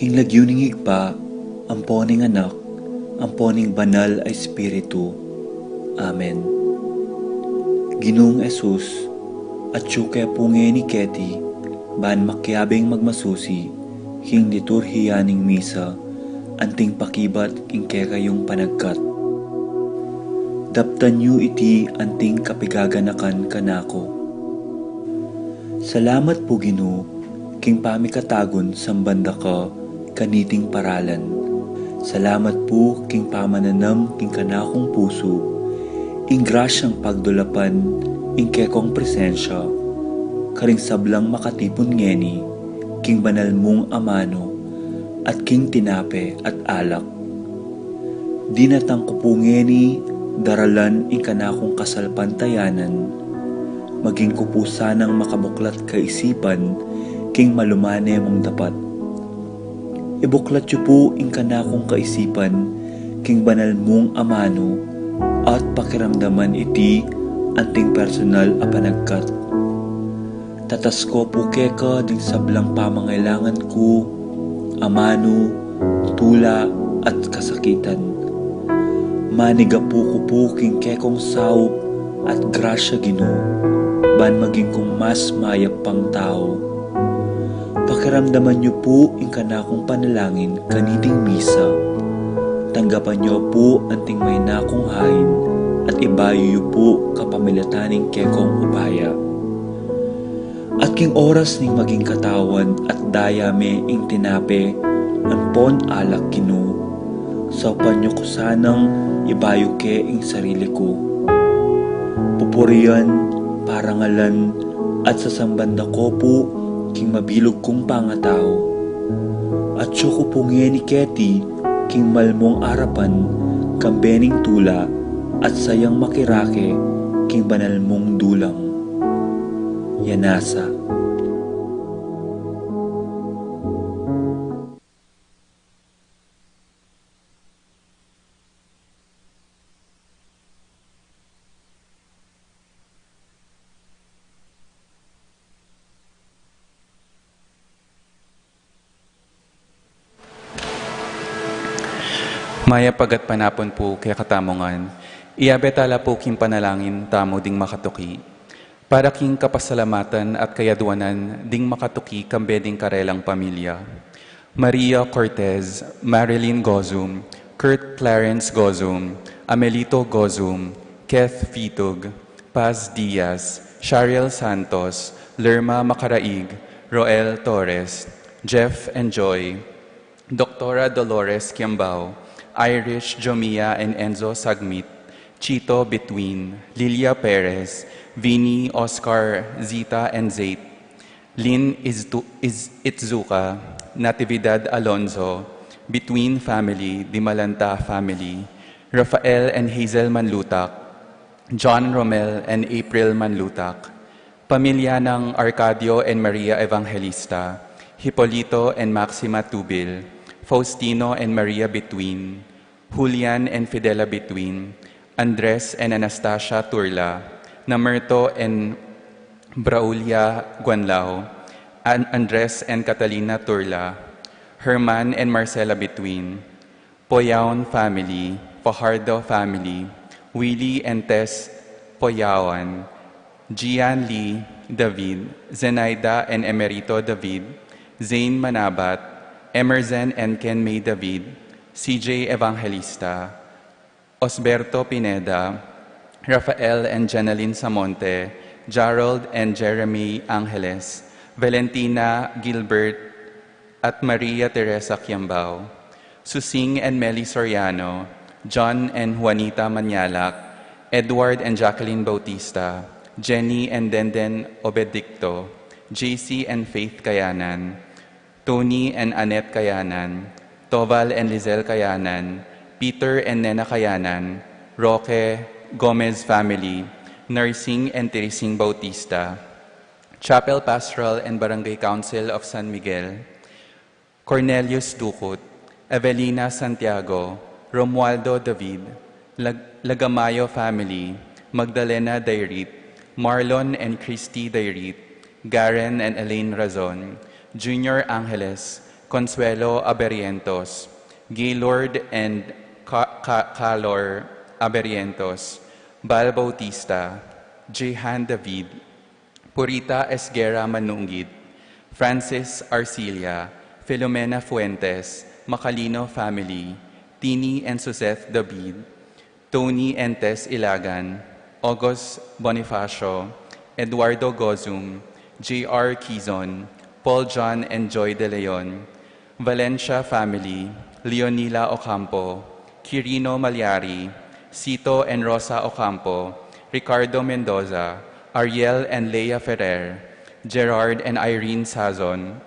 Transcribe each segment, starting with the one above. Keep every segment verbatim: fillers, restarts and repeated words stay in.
Ing lagyu ning Ibpa, ampo ning Anak, ampo ning Banal a Espiritu. Amen. Ginung Jesus, atyu ke pu ngeni keti, ban makiabing magmasusi king liturhiya ning misa, anting pakibat king kekayung panagkat. Daptan yu iti anting kapigaganakan kanaku. Salamat pu, Ginu, king pamikatagun samban da ka kaniting paralan. Salamat pu king pamananam king kanakung pusu ing grasyang pagdulapan ing kekong presensya karing sablang makatipun ngeni king banal mung amanu at king tinape at alak. Dinatang ku pu ngeni daralan ing kanakung kasalpantayanan, maging ku pu sanang makabuklat kaisipan king malumane mung dapat. Ibuklat yu pu ing kanakung kaisipan king banal mung amanu at pakiramdaman iti anting personal a panagkat. Tatas ko pu keka ding sablang pamangailangan ku, amanu, tula, at kasakitan. Manigapu ku pu king kekong saup at grasya, Ginu, ban maging kung mas mayap pang tau. Pakiramdaman yu pu ing kanakung panalangin kaniting misa. Tanggapan yu pu anting maina kung hain at ibayu yu pu kapamilatan ning kekong upaya. At king oras ning maging katawan at daya me ing tinape ampon alak, Ginu, saupan yu ku sanang ibayu ke ing sarili ku. Pupurian, parangalan, at sasamban da ko pu king mabilug kung pangatau. Atyu ku pu ngeni keti king malmung arapan kambe ning tula at sayang makirake king banal mung dulang. Yanasa. Mayap a gatpanapun pu kekatamu ngan. Iyabe tala pu king panalangin tamu ding makatuki para king kapasalamatan at kayadwanan ding makatuki kambe ding karelang pamilya. Maria Cortez, Marilyn Gozum, Kurt Clarence Gozum, Amelito Gozum, Keth Fitug, Paz Diaz, Shariel Santos, Lerma Macaraig, Roel Torres, Jeff and Joy, Doktora Dolores Kiambao, Irish, Jomia and Enzo Sagmit, Chito Between, Lilia Perez, Vinny, Oscar, Zita and Zate, Lynn Iztu-, Iz-, Itzuka, Natividad Alonzo, Between family, Dimalanta family, Rafael and Hazel Manlutak, John Romel and April Manlutak, pamilya ng Arcadio and Maria Evangelista, Hipolito and Maxima Tubil, Faustino and Maria Between, Julian and Fidela Between, Andres and Anastasia Turla, Namerto and Braulia Guanlao, An-, Andres and Catalina Turla, Herman and Marcela Between, Poyaon family, Fajardo family, Willie and Tess Poyaon, Gian Lee David, Zenaida and Emerito David, Zane Manabat, Emerson and Ken May David, C J Evangelista, Osberto Pineda, Rafael and Jeneline Samonte, Gerald and Jeremy Angeles, Valentina Gilbert, at Maria Teresa Kiambao, Susing and Meli Soriano, John and Juanita Manialak, Edward and Jacqueline Bautista, Jenny and Denden Obedicto, J C and Faith Kayanan, Tony and Annette Kayanan, Toval and Lizelle Kayanan, Peter and Nena Kayanan, Roque, Gomez family, Nursing and Teresing Bautista, Chapel Pastoral and Barangay Council of San Miguel, Cornelius Ducut, Evelina Santiago, Romualdo David, Lag-, Lagamayo family, Magdalena Dairit, Marlon and Christy Dairit, Garen and Elaine Razon, Junior Angeles, Consuelo Aberientos, Gaylord and Ca- Ca- Calor Aberientos, Bal Bautista, Jehan David, Purita Esguerra Manungid, Francis Arcilla, Filomena Fuentes, Macalino family, Tini and Suzette David, Tony and Tess Ilagan, August Bonifacio, Eduardo Gozum, J R Quizon, Paul John and Joy De Leon, Valencia family, Leonila Ocampo, Quirino Malyari, Sito and Rosa Ocampo, Ricardo Mendoza, Ariel and Lea Ferrer, Gerard and Irene Sazon,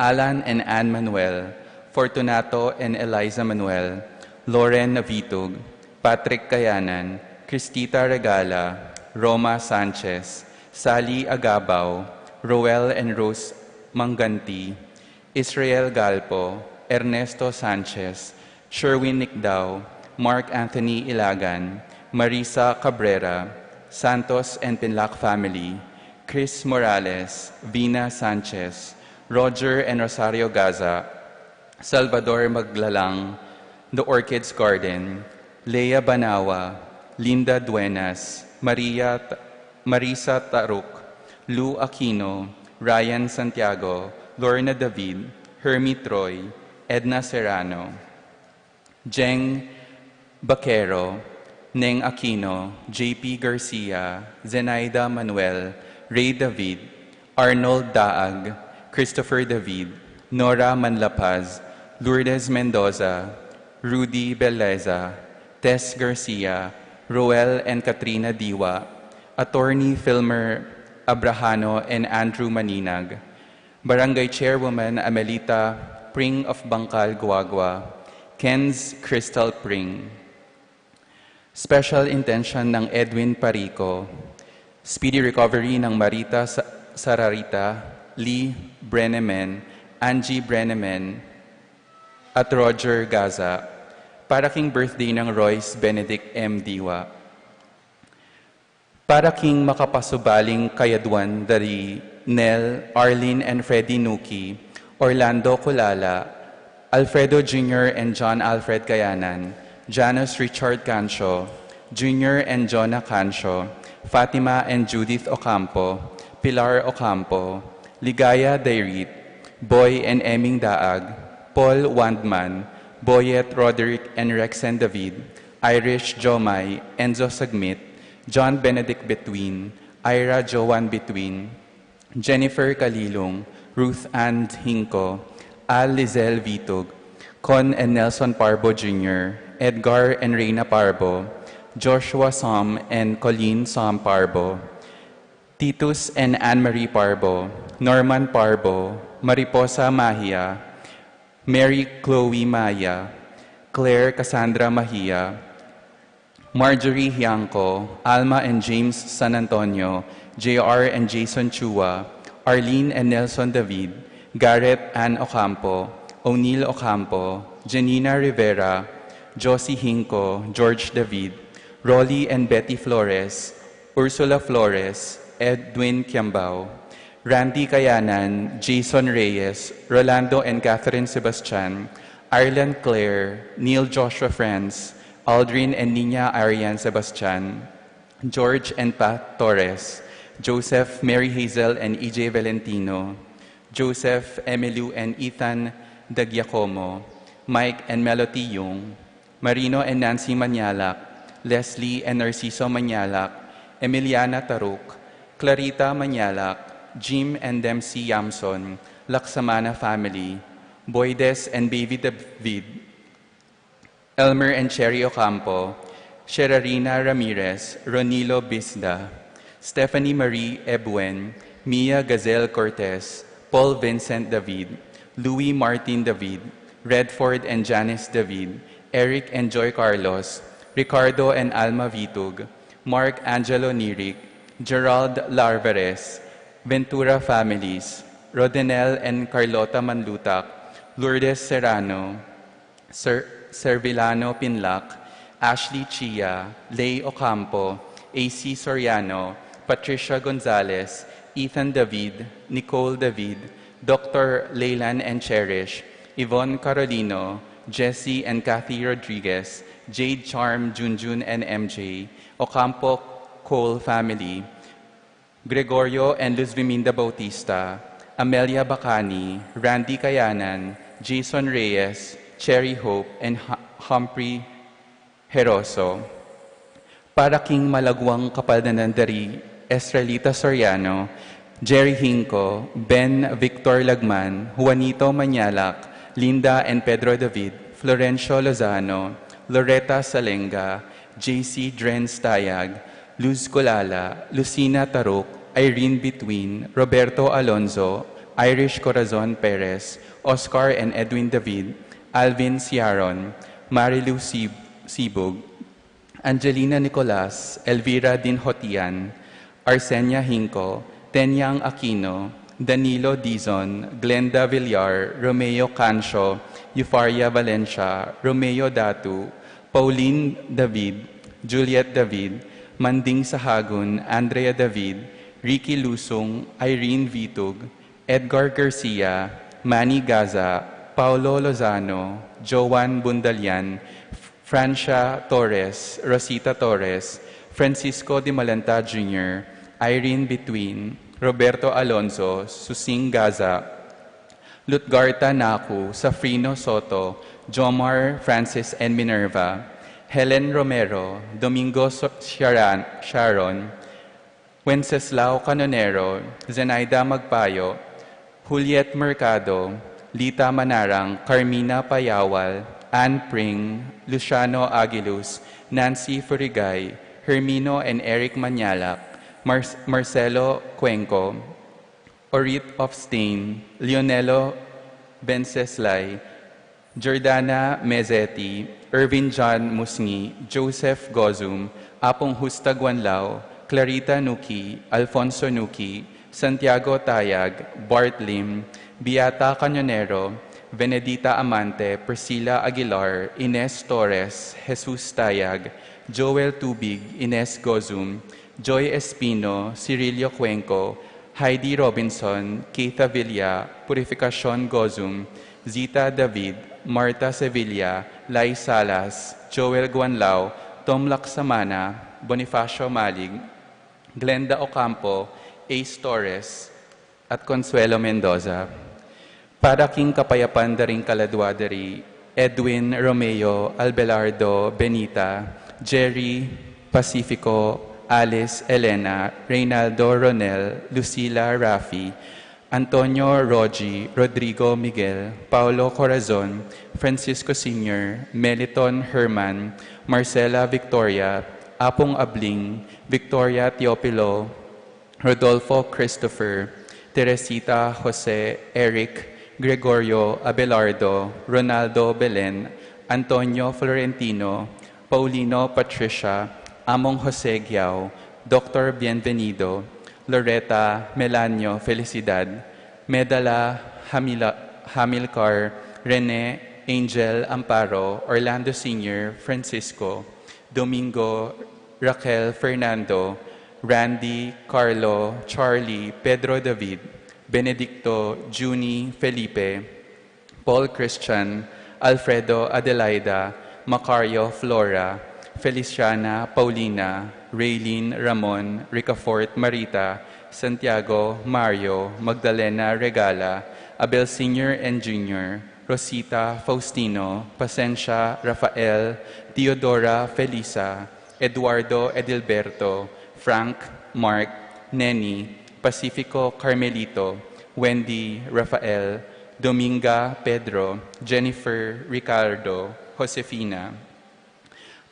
Alan and Ann Manuel, Fortunato and Eliza Manuel, Loren Navitug, Patrick Kayanan, Cristita Regala, Roma Sanchez, Sally Agabao, Roel and Rose Manganti, Israel Galpo, Ernesto Sanchez, Sherwin Nicdao, Mark Anthony Ilagan, Marisa Cabrera, Santos and Pinlac family, Chris Morales, Vina Sanchez, Roger and Rosario Gaza, Salvador Maglalang, The Orchids Garden, Lea Banawa, Linda Duenas, Maria T- Marisa Taruk, Lou Aquino, Ryan Santiago, Lorna David, Hermie Troy, Edna Serrano, Jeng Baquero, Neng Aquino, J P Garcia, Zenaida Manuel, Ray David, Arnold Daag, Christopher David, Nora Manlapaz, Lourdes Mendoza, Rudy Beleza, Tess Garcia, Roel and Katrina Diwa, Attorney Filmer Abrahano and Andrew Maninag, Barangay Chairwoman Amelita Pring of Bangkal, Guagua, Ken's Crystal Pring. Special intention ng Edwin Parico. Speedy recovery ng Marita Sa- Sararita, Lee Brenemen, Angie Brenemen, at Roger Gaza. Para king birthday ng Royce Benedict M. Diwa. Para king makapasubaling kayadwan da ri Nel, Arlene and Freddy Nuki, Orlando Culala, Alfredo Junior and John Alfred Kayanan, Janus Richard Cancio, Junior and Jonah Cancio, Fatima and Judith Ocampo, Pilar Ocampo, Ligaya Dairit, Boy and Eming Daag, Paul Wandman, Boyet Roderick and Rexen David, Irish Jomai, Enzo Sagmit, John Benedict Between, Ira Joan Between, Jennifer Kalilung, Ruth Ann Hinco, Al Lizelle Vitug, Con and Nelson Parbo Junior, Edgar and Reina Parbo, Joshua Som and Colleen Som Parbo, Titus and Anne Marie Parbo, Norman Parbo, Mariposa Mahia, Mary Chloe Maya, Claire Cassandra Mahia, Marjorie Hiangco, Alma and James San Antonio, J R and Jason Chua, Arlene and Nelson David, Garrett Ann Ocampo, O'Neil Ocampo, Janina Rivera, Josie Hinco, George David, Rolly and Betty Flores, Ursula Flores, Edwin Kiambao, Randy Kayanan, Jason Reyes, Rolando and Catherine Sebastian, Ireland Claire, Neil Joshua Friends, Aldrin and Nina Arian Sebastian, George and Pat Torres, Joseph, Mary Hazel and E J Valentino, Joseph, Emily and Ethan Dagiacomo, Mike and Melody Yung, Marino and Nancy Manyalak, Leslie and Narciso Manyalak, Emiliana Taruk, Clarita Manyalak, Jim and Dempsey Yamson, Laksamana family, Boydes and Baby David, Elmer and Cherry Ocampo, Sherarina Ramirez, Ronilo Bisda, Stephanie Marie Ebuen, Mia Gazelle Cortez, Paul Vincent David, Louis Martin David, Redford and Janice David, Eric and Joy Carlos, Ricardo and Alma Vitug, Mark Angelo Nirik, Gerald Larveres, Ventura families, Rodenel and Carlota Manlutak, Lourdes Serrano, Ser- Servilano Pinlac, Ashley Chia, Lay Ocampo, A C Soriano, Patricia Gonzalez, Ethan David, Nicole David, Doctor Leyland and Cherish, Yvonne Carolino, Jesse and Kathy Rodriguez, Jade Charm, Junjun and M J, Ocampo Cole family, Gregorio and Luz Viminda Bautista, Amelia Bacani, Randy Kayanan, Jason Reyes, Cherry Hope, and Hu- Humphrey Heroso. Para king malagwang kapaldanan da ri Estrelita Soriano, Jerry Hinco, Ben Victor Lagman, Juanito Mañalac, Linda and Pedro David, Florencio Lozano, Loretta Salenga, J C Drenz Tayag, Luz Colala, Lucina Taruk, Irene Bitwin, Roberto Alonzo, Irish Corazon Perez, Oscar and Edwin David, Alvin Siaron, Marilu Sib- Sibug, Angelina Nicolas, Elvira Dinhotian, Arsenia Hinco, Tenyang Aquino, Danilo Dizon, Glenda Villar, Romeo Cancio, Eufaria Valencia, Romeo Datu, Pauline David, Juliet David, Manding Sahagun, Andrea David, Ricky Lusung, Irene Vitug, Edgar Garcia, Manny Gaza, Paulo Lozano, Joan Bundalian, Francia Torres, Rosita Torres, Francisco de Malanta Junior, Irene Bitwin, Roberto Alonzo, Susing Gaza, Lutgarta Naku, Safrino Soto, Jomar Francis and Minerva, Helen Romero, Domingo So- Sharan- Sharon, Wenceslao Canonero, Zenaida Magpayo, Juliet Mercado, Lita Manarang, Carmina Payawal, Ann Pring, Luciano Aguiluz, Nancy Furigay, Hermino and Eric Mañalac, Mar- Marcelo Cuenco, Orit Ofstain, Leonelo Benceslay, Jordana Mezeti, Ervin John Musngi, Joseph Gozum, Apong Husta Guanlao, Clarita Nuki, Alfonso Nuki, Santiago Tayag, Bart Lim, Beata Cañonero, Venedita Amante, Priscilla Aguilar, Ines Torres, Jesus Tayag, Joel Tubig, Ines Gozum, Joy Espino, Cirilio Cuenco, Heidi Robinson, Keith Avilla, Purificacion Gozum, Zita David, Marta Sevilla, Lai Salas, Joel Guanlao, Tom Laksamana, Bonifacio Malig, Glenda Ocampo, Ace Torres, at Consuelo Mendoza. Para king kapayapan da ring kaladua da ri Edwin Romeo, Albelardo Benita, Jerry Pacifico, Alice Elena, Reynaldo Ronel, Lucila Rafi, Antonio Rogi, Rodrigo Miguel, Paulo Corazon, Francisco Senior, Meliton Herman, Marcela Victoria, Apong Abling, Victoria Teofilo, Rodolfo Christopher, Teresita Jose, Eric, Gregorio Abelardo, Ronaldo Belen, Antonio Florentino, Paulino Patricia, Among Jose Giao, Doctor Bienvenido, Loretta Melanio Felicidad, Medala Hamila- Hamilcar, Rene Angel Amparo, Orlando Senior, Francisco, Domingo, Raquel, Fernando, Randy, Carlo, Charlie, Pedro David, Benedicto, Junie, Felipe, Paul Christian, Alfredo, Adelaida, Macario, Flora, Feliciana, Paulina, Raylene, Ramon, Ricafort, Marita, Santiago, Mario, Magdalena, Regala, Abel Senior and Junior, Rosita, Faustino, Pasensia, Rafael, Teodora, Felisa, Eduardo, Edilberto, Frank, Mark, Neni, Pacifico, Carmelito, Wendy, Rafael, Dominga, Pedro, Jennifer, Ricardo, Josefina,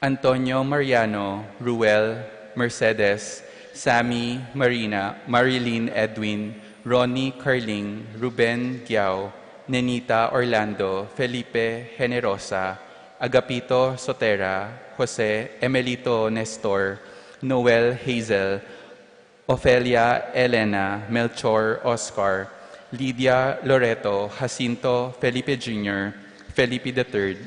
Antonio, Mariano, Ruel, Mercedes, Sammy, Marina, Marilyn, Edwin, Ronnie, Carling, Ruben, Giao, Nenita, Orlando, Felipe, Generosa, Agapito, Sotera, Jose, Emelito, Nestor, Noel, Hazel, Ofelia, Elena, Melchor, Oscar, Lydia, Loreto, Jacinto, Felipe Junior, Felipe the third,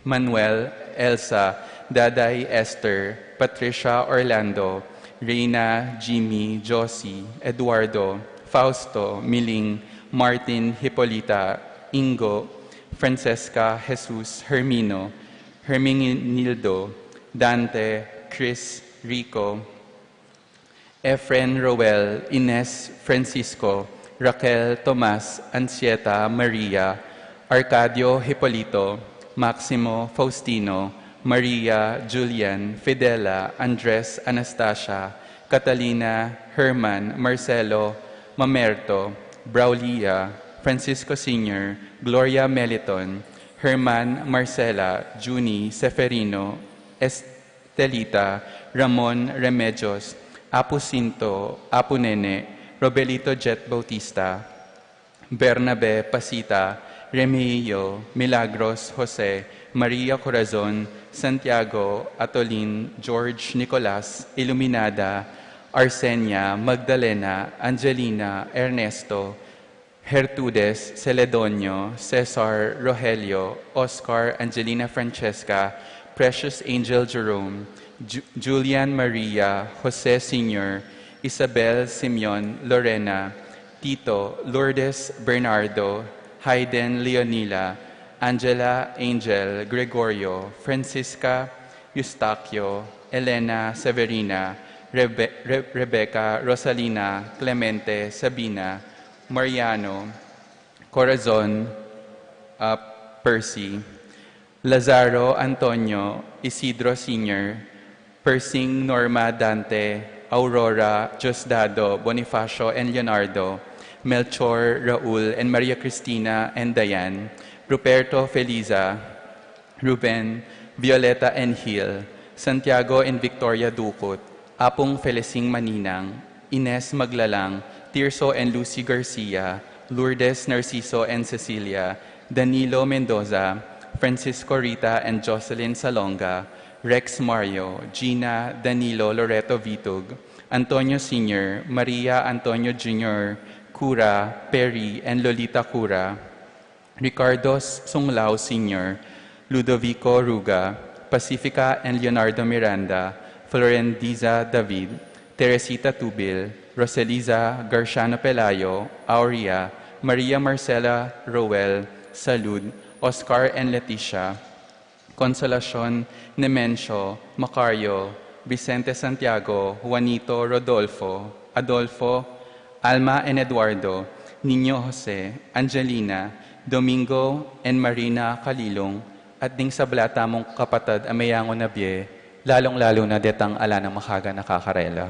Manuel, Elsa, Daday, Esther, Patricia, Orlando, Reina, Jimmy, Josie, Eduardo, Fausto, Miling, Martin Hipolita, Ingo, Francesca, Jesus, Hermino, Herminildo, Dante, Chris, Rico, Efren, Roel, Ines, Francisco, Raquel, Tomas, Ansieta, Maria, Arcadio, Hipolito, Maximo, Faustino, Maria, Julian, Fidela, Andres, Anastasia, Catalina, Herman, Marcelo, Mamerto, Braulia, Francisco Senior, Gloria, Meliton, Herman, Marcela, Junie, Seferino, Estelita, Ramon, Remedios, Apu Sinto, Apu Nene, Robelito, Jet Bautista, Bernabe, Pasita, Remigio, Milagros, Jose, Maria, Corazon, Santiago, Atolin, George, Nicolas, Iluminada, Arsenia, Magdalena, Angelina, Ernesto, Gertrudes, Celedonio, Cesar, Rogelio, Oscar, Angelina, Francesca, Precious, Angel, Jerome, Ju- Julian, Maria, Jose Senior, Isabel, Simeon, Lorena, Tito, Lourdes, Bernardo, Hayden, Leonila, Angela, Angel, Gregorio, Francisca, Eustaquio, Elena, Severina, Rebe- Re- Rebecca, Rosalina, Clemente, Sabina, Mariano, Corazon, uh, Percy, Lazaro, Antonio, Isidro Senior, Persing, Norma, Dante, Aurora, Diosdado, Bonifacio, and Leonardo, Melchor, Raul, and Maria Cristina and Diane, Ruperto, Feliza, Ruben, Violeta, and Hill, Santiago and Victoria Ducut, Apung Felicing Maninang, Ines Maglalang, Tirso and Lucy Garcia, Lourdes, Narciso, and Cecilia, Danilo Mendoza, Francisco, Rita, and Jocelyn Salonga, Rex, Mario, Gina, Danilo, Loreto, Vitug, Antonio Senior, Maria, Antonio Junior, Cura, Perry, and Lolita Cura, Ricardo Sunglao Senior, Ludovico Ruga, Pacifica and Leonardo Miranda, Florendiza David, Teresita Tubil, Roseliza Garciano Pelayo, Aurea, Maria Marcela, Roel, Salud, Oscar and Leticia, Consolacion, Nemencio, Macario, Vicente, Santiago, Juanito, Rodolfo, Adolfo, Alma and Eduardo, Niño, Jose, Angelina, Domingo and Marina Calilong, at ding sabla tamung kapatad a meyangu na bie, lalung-lalu na detang ala nang makaganaka karela.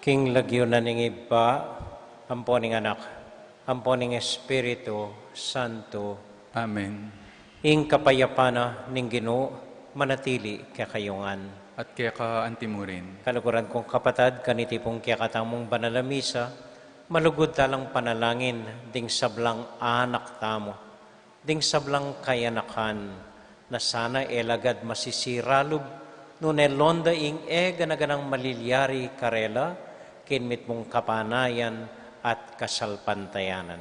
King lagyu na ning Ibpa, ampo ning Anak, ampo ning Espiritu Santo. Amen. Ing kapayapan na ning Ginu manatili kekayu ngan. At keka antimurin. Kaluguran kung kapatad, kaniti pung kekatamung banal a misa, malugud talang panalangin ding sablang anak tamu, ding sablang kayanakan, na sana e lagad masisira lub, nune londa ing e gana-ganang malilyari karela, king mitmung kapanayan at kasalpantayanan.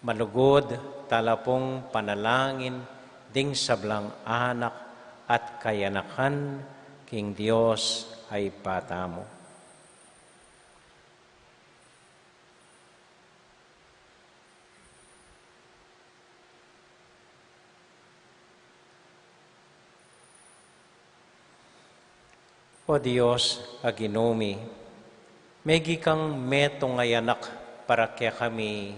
Malugud tala pung panalangin ding sablang anak at kayanakan king Dios a Ibpa tamu. O Dios a Ginu mi, megi kang metung a anak para kekami,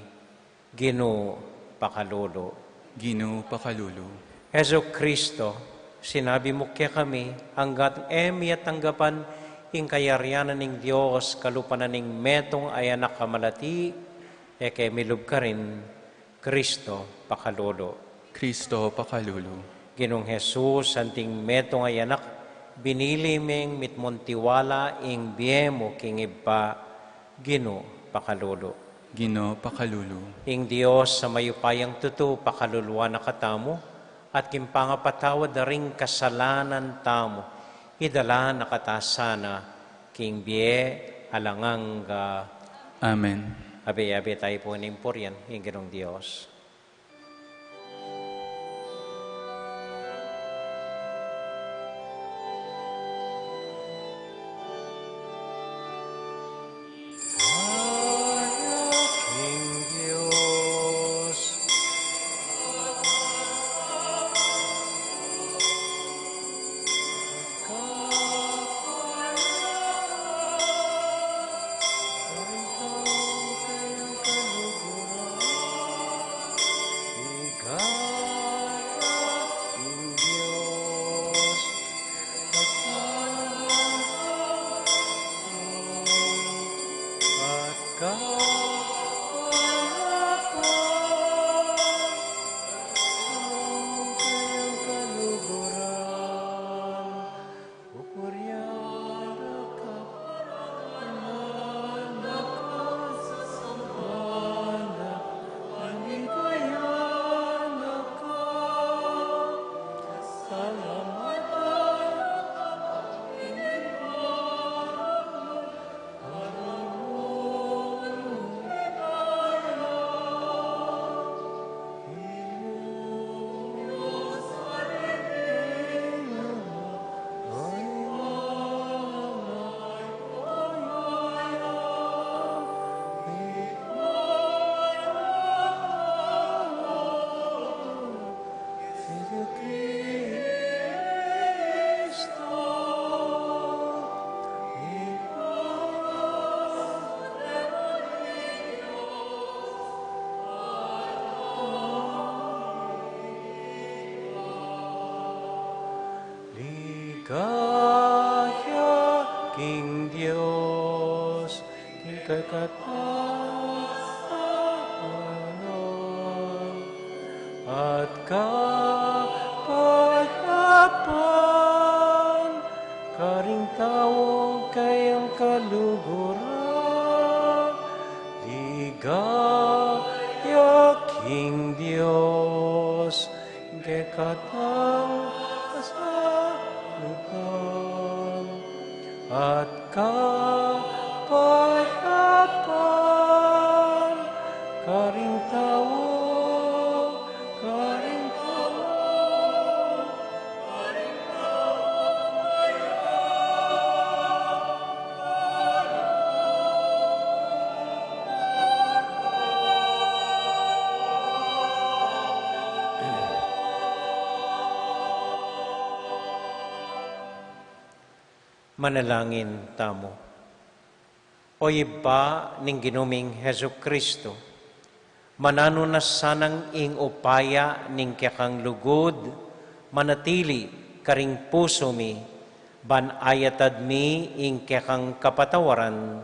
Ginu, pakalulu. Ginu, pakalulu. Jesucristo, sinabi mu kekami, anggang e mi atanggapan ing kayarian na ning Dios kalupa na ning metung a anak a malati, e ke milub karin, Cristo, pakalulu. Cristo, pakalulu. Ginung Jesus, anting metung a anak, binili meng mitmung tiwala ing bie mu king Ibpa, Ginu, pakalulu. Ginu, pakalulu. Ing Dios a mayupayang tutu, pakaluluan na katamu, at king pangapatawad da ring kasalanan tamu, idala na kata sana king bie alang angga. Amen. Abe-abe tayu pu ning purian ing Ginung Dios. Ligaya king Dios, king kekatang at kapayapan, karing taung kayang kaluguran, ligaya king Dios, kekatang kasalukan at kapayapan, karing tau, karing tau. Manalangin tamu. O Ibpa ning Ginu ming Jesucristo, mananu na sanang ing upaya ning kekang lugud manatili karing pusu mi, ban ayatad mi ing kekang kapatawaran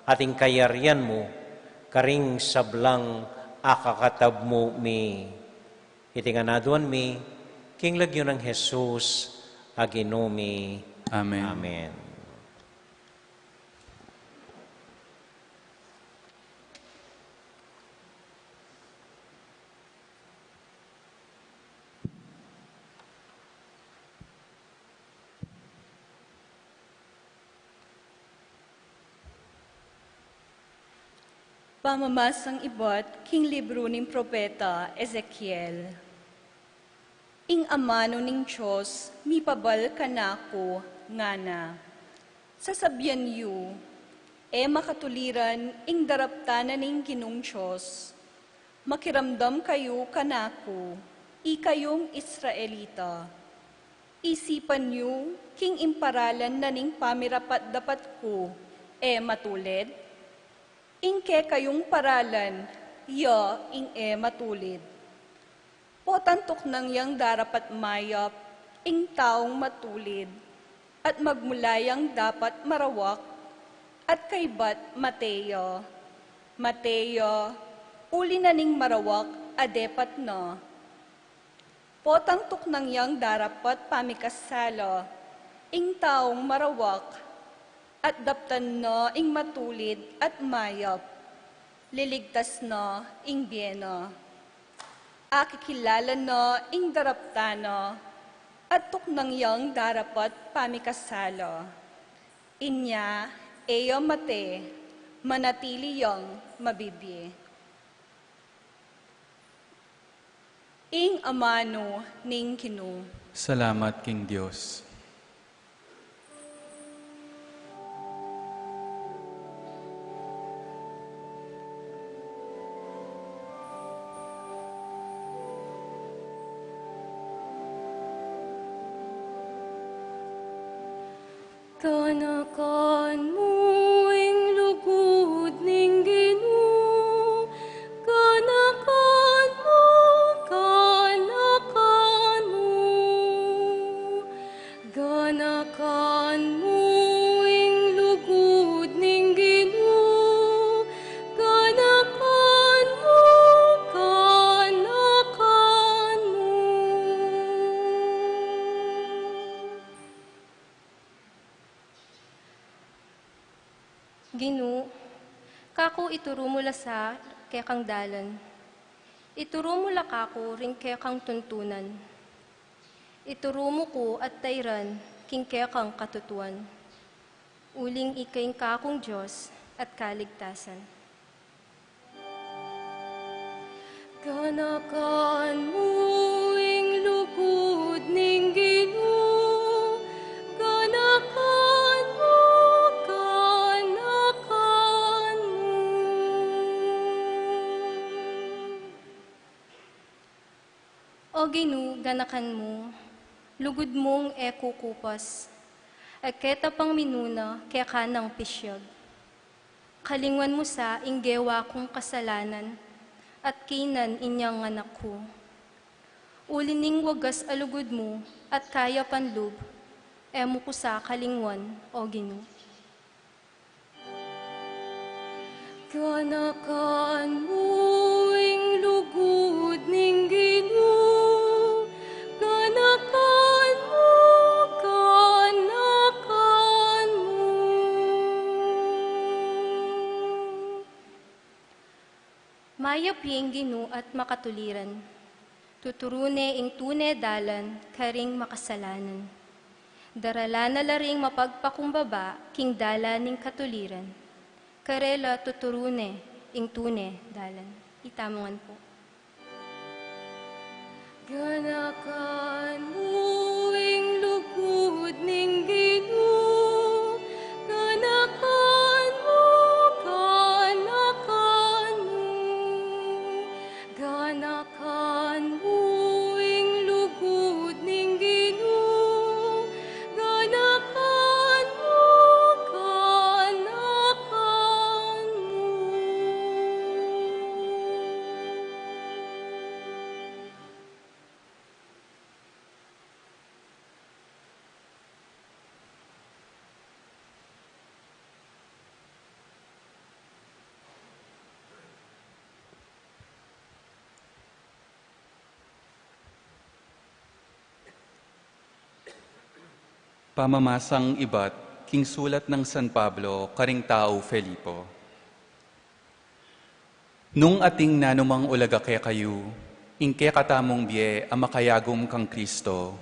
at ing kayarian mu karing sablang akakatab mu mi. Iti ngan aduan mi king lagyu nang Jesus a Ginu mi. Amen. Amen. Pamamasang ibat king libru ning propeta Ezekiel. Ing amanu ning Dios mipabal kanaku, ngana: Sasabian yu, e makatuliran ing daraptan na ning Ginung Dios. Makiramdam kayu kanaku, ikayung Israelita. Isipan yu king ing paralan na ning pamirapat-dapat ku e matulid? Ing kekayung paralan, ya ing e matulid. Potang tuknang yang darapat mayap ing taung matulid, at magmula yang dapat marawak, at kaybat mate ya. Mate ya, uli na ning marawak a depat na. Potang tuknang yang darapat pamikasala ing taung marawak, at daptan na ing matulid at mayap. Liligtas na ing bie na. Akikilala na ing daraptan na, at tuknang yang darapat pamikasala. Inya, e ya mate, manatili yang mabibie. Ing amanu ning Ginu. Salamat king Dios. Ganakan mu ing lugud ning Ginu, ganakan mu, ganakan mu. Ganakan mu ing lugud ning Ginu, ganakan mu, ganakan mu. Ginu, kaku ituru mu la sa kekang dalan. Ituru mu la kaku ring kekang tuntunan. Ituru mu ku at tairan king kekang katutuan. Uling ika ing kakung Dios at kaligtasan. Ganakan mu ing lugud ning Ginu, ganakan mu, ganakan mu. O Ginu, ganakan mu, lugud mung e kukupas, e keta pang minuna keka nang pisyag. Kalingwan mu sa ing gewa kung kasalanan, at kinan inyang anak ku. Uli ning wagas a lugud mu at kayapan lub, e mu ku sa kalingwan, O Ginu. Ganakan mu ing lugud ning Ginu, ganakan mu, ganakan mu. Mayap ya ing Ginu at makatuliran. Tuturu ne ing tune dalan karing makasalanan. Daralan na la ring mapagpakumbaba king dalan ning katuliran. Karela tuturu ne ing tune dalan. Itamu ngan pu. Ganakan mu ing lugud ning Ginu, ganakan mu, ganakan mu, ganakan mu ing lugud ning Ginu, ganakan mu, ganakan mu. Pamamasang ibat king sulat nang San Pablo karing tau Filipo. Nung ating nanumang ulaga kekayu, ing kekatamung bie a makayagum kang Kristo,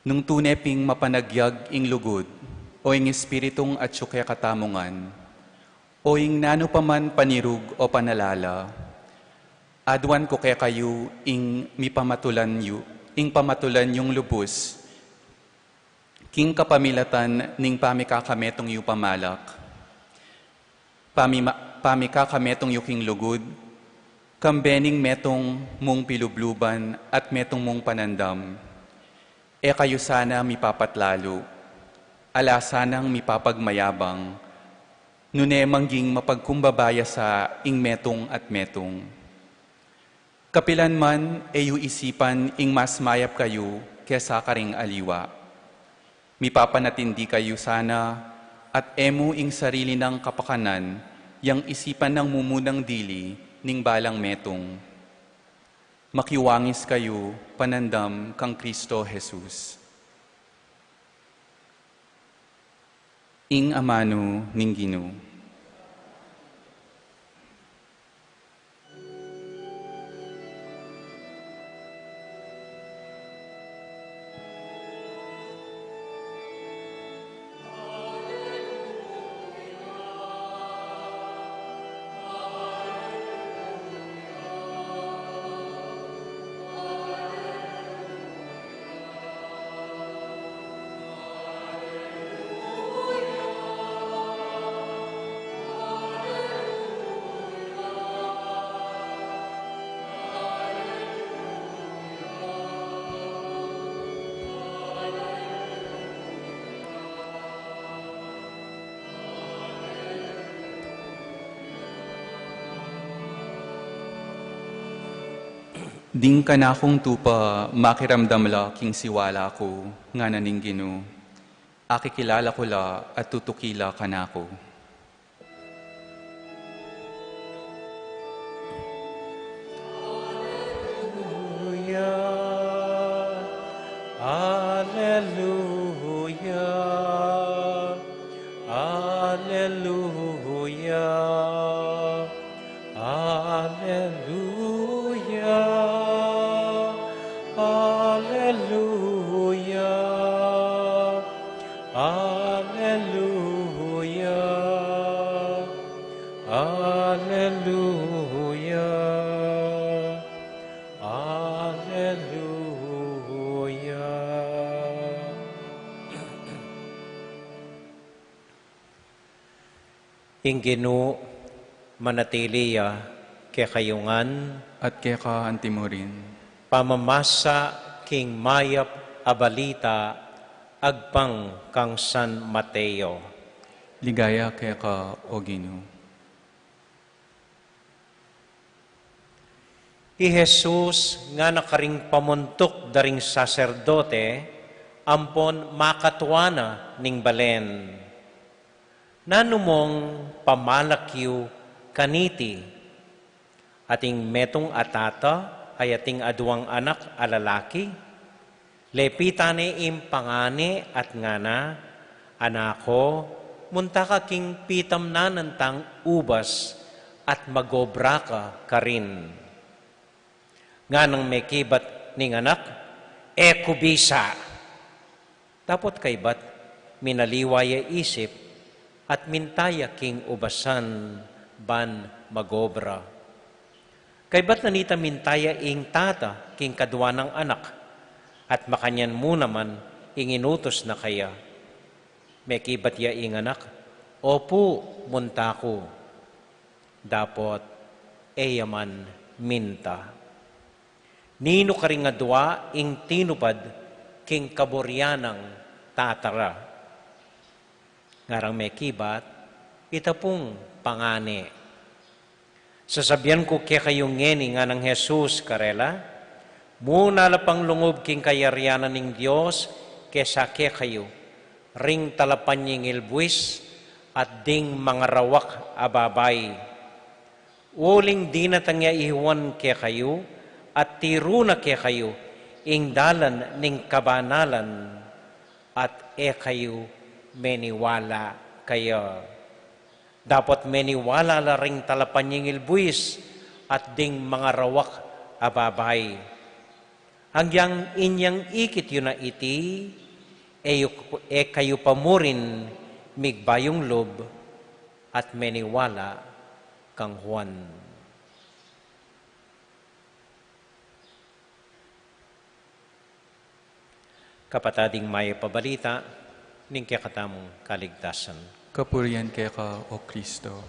nung tune ping mapanagyag ing lugud, o ing Espiritung atyu kekatamu ngan, O ing nanu pa man panirug o panalala, aduan ku kekayu ing mipamatulan yu, ing pamatulan yung lubus, king kapamilatan ning pamikakametung yu pamalak. Pamima-, pamikakametung yu king lugud, kambe ning metung mung pilubluban at metung mung panandam. E kayu sana mipapatlalu, ala sanang mipapagmayabang, nune mangging mapagkumbaba ya sa ing metung at metung. Kapilan man e yu isipan ing mas mayap kayu kesa karing aliwa. Mipapanatindi kayu sana, at e mu ing sarili nang kapakanan yang isipan nang mumunang dili ning balang metung. Makiwangis kayu, panandam kang Kristo Jesus. Ing amanu ning Ginu. Ding kanakung tupa, makiramdam la king siwala ku, ngana ning Ginu. Akikilala ku la at tutuki la kanaku. Alleluia, alleluia, alleluia. Alleluia, alleluia, alleluia, alleluia, alleluia. Ing Ginu manatili ya kekayu ngan. At keka antimurin. Pamamasa king mayap a balita agpang kang San Mateo. Ligaya keka, O Ginu. I Jesus ngana karing pamuntuk da ring saserdote ampon makatua na ning balen, "Nanu mung pamalak yu kaniti? Ating metung a tata a ating aduang anak a lalaki." Lepitan ne ing pangane at ngana, "Anak ku, munta ka king pitamnanan tang ubas at magobra ka karin." Nganang mekibat ning anak, "E ku bisa." Dapot kaybat, minaliwa ya isip at minta ya king ubasan ban magobra. Kaybat na nita minta ya ing tata king kadua nang anak, at makanyan mu naman ing inutus na kaya. Mekibat ya ing anak, "Opu, munta ku." Dapot e ya man minta. Ninu karing adua ing tinupad king kaburian nang tata ra? Ngarang mekibat, "Ita pung pangane." "Sasabian ku kekayu ngeni," nganang Jesus karela, "mu na la pang lungub king kayarian ning Dios kesa kekayu, ring talapanyingil buis at ding mangarawak a babai. Uling dinatang ya i Juan kekayu, at tiru na kekayu ing dalan ning kabanalan, at e kayu meniwala kaya. Dapot meniwala la ring talapanyingil buis at ding mangarawak a babai. Agyang inyang ikit yu na iti, e yu, e kayu pa murin migbayung lub, at meniwala kang Juan. Kapatad, ing mayap a balita ning kekatamung kaligtasan. Kapurian keka, O Kristo.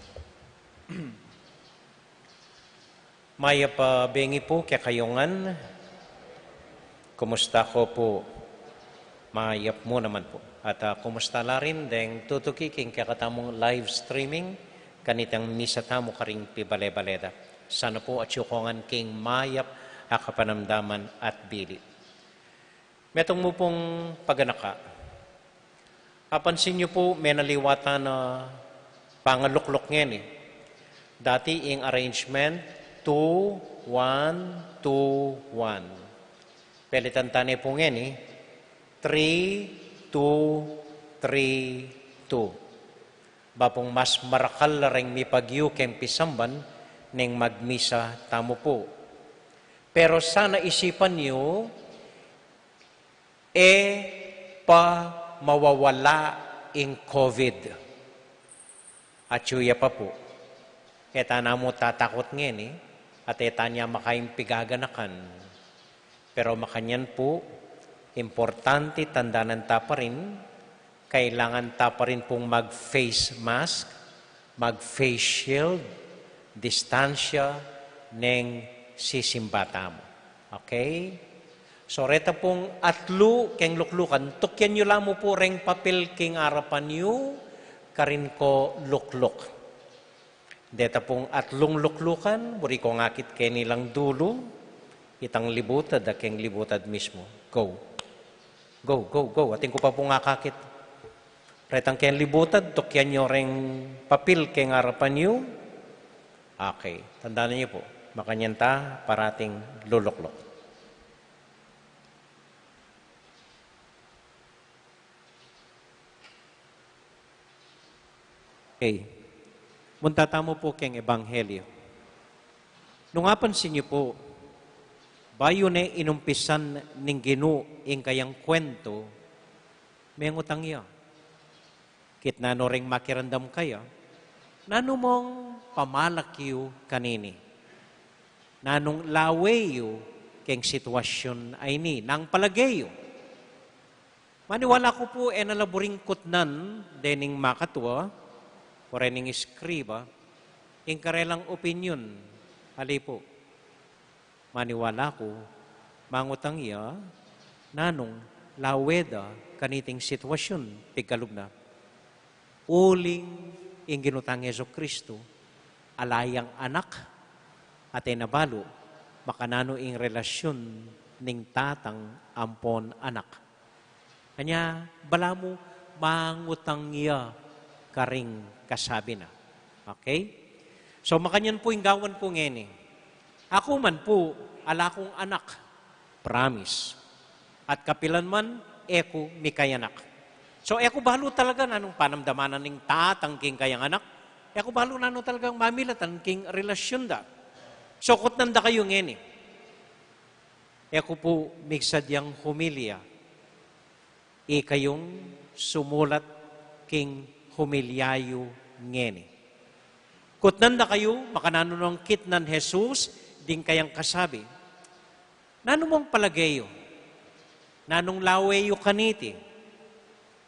Mayap a bengi pu kekayu ngan. Kumusta ko pu? Mayap mu naman pu. At, ah, kumusta la rin deng tutuki king kekatamung live streaming kanitang misa tamu karing pibale-bale da? Sana pu atyu ko ngan king mayap a kapanamdaman at bili. Metung mu pung paganaka. Apansin yu pu, menaliwatan a pangalukluk ngeni. Dati ing arrangement, two, one, two, one. Pelitan ta ne pu ngeni, three, two, three, two. Ba pung mas marakal la reng mipagyu keng pisamban ning magmisa tamu pu. Pero sana isipan yu, e pa mawawala ing COVID. Atyu ya pa pu. E ta namu tatakut ngeni, at e ta ne makaing pigaganakan. Pero makanyan pu, importante tandanan ta pa rin, kailangan ta pa rin pung mag-face mask, mag-face shield, distansya, neng sisimba tamu. Okay? So, reta pung atlu keng luklukan, tukyan yu la mu pu reng papil king arapan yu, karin ko lukluk. Deta pung atlung luklukan, buri kong akit keni lang dulu, itang libutad, a keng libutad mismu. Go. Go, go, go. Atin ku pa pung akakit. Retang keng libutad, tukyan yu reng papil keng arapan yu. Okay. Tandanan yu pu. Makanyan ta parating lulukluk. Okay. Munta tamu pu keng Ebanghelyo. Nung apansin yu pu, bayu ne inumpisan ning Ginu ing kayang kwentu, mengutang ya. Kitnan no reng makiramdam kaya, nanu mong pamalak yu kanini? Nanung lawe yu keng sitwasyun a ini? Nang palage yu? Maniwala ku pu, e na la buring kutnan dening makatua, o rening eskriba, ing karelang opinyon, ali pu. Maniwala ku, mangutang ya, nanung lawe da kaniting sitwasyun, pigkalub na. Uling ing Ginu tang Jesucristo, ala yang anak, at e na balu, makananu ing relasyun ning tatang ampon anak. Anya, balamu mangutang ya karing kasabi na. Okay? So, makanyan pu ing gawan ku ngeni. Aku man pu, ala kung anak. Promise. At kapilan man, e ku mikayanak. So, e ku balu talaga nanung panamdaman na ning tatang king kayang anak. E ku balu nanu talagang mamilatan king relasyun da. So, kutnan da kayu ngeni. E ku pu migsadyang humilya. Ikayung sumulat king humilya yu ngeni. Kutnan da kayu, makananu nang kitnan Jesus ding kayang kasabi. Nanu mong palage yu? Nanung lawe yu kaniti?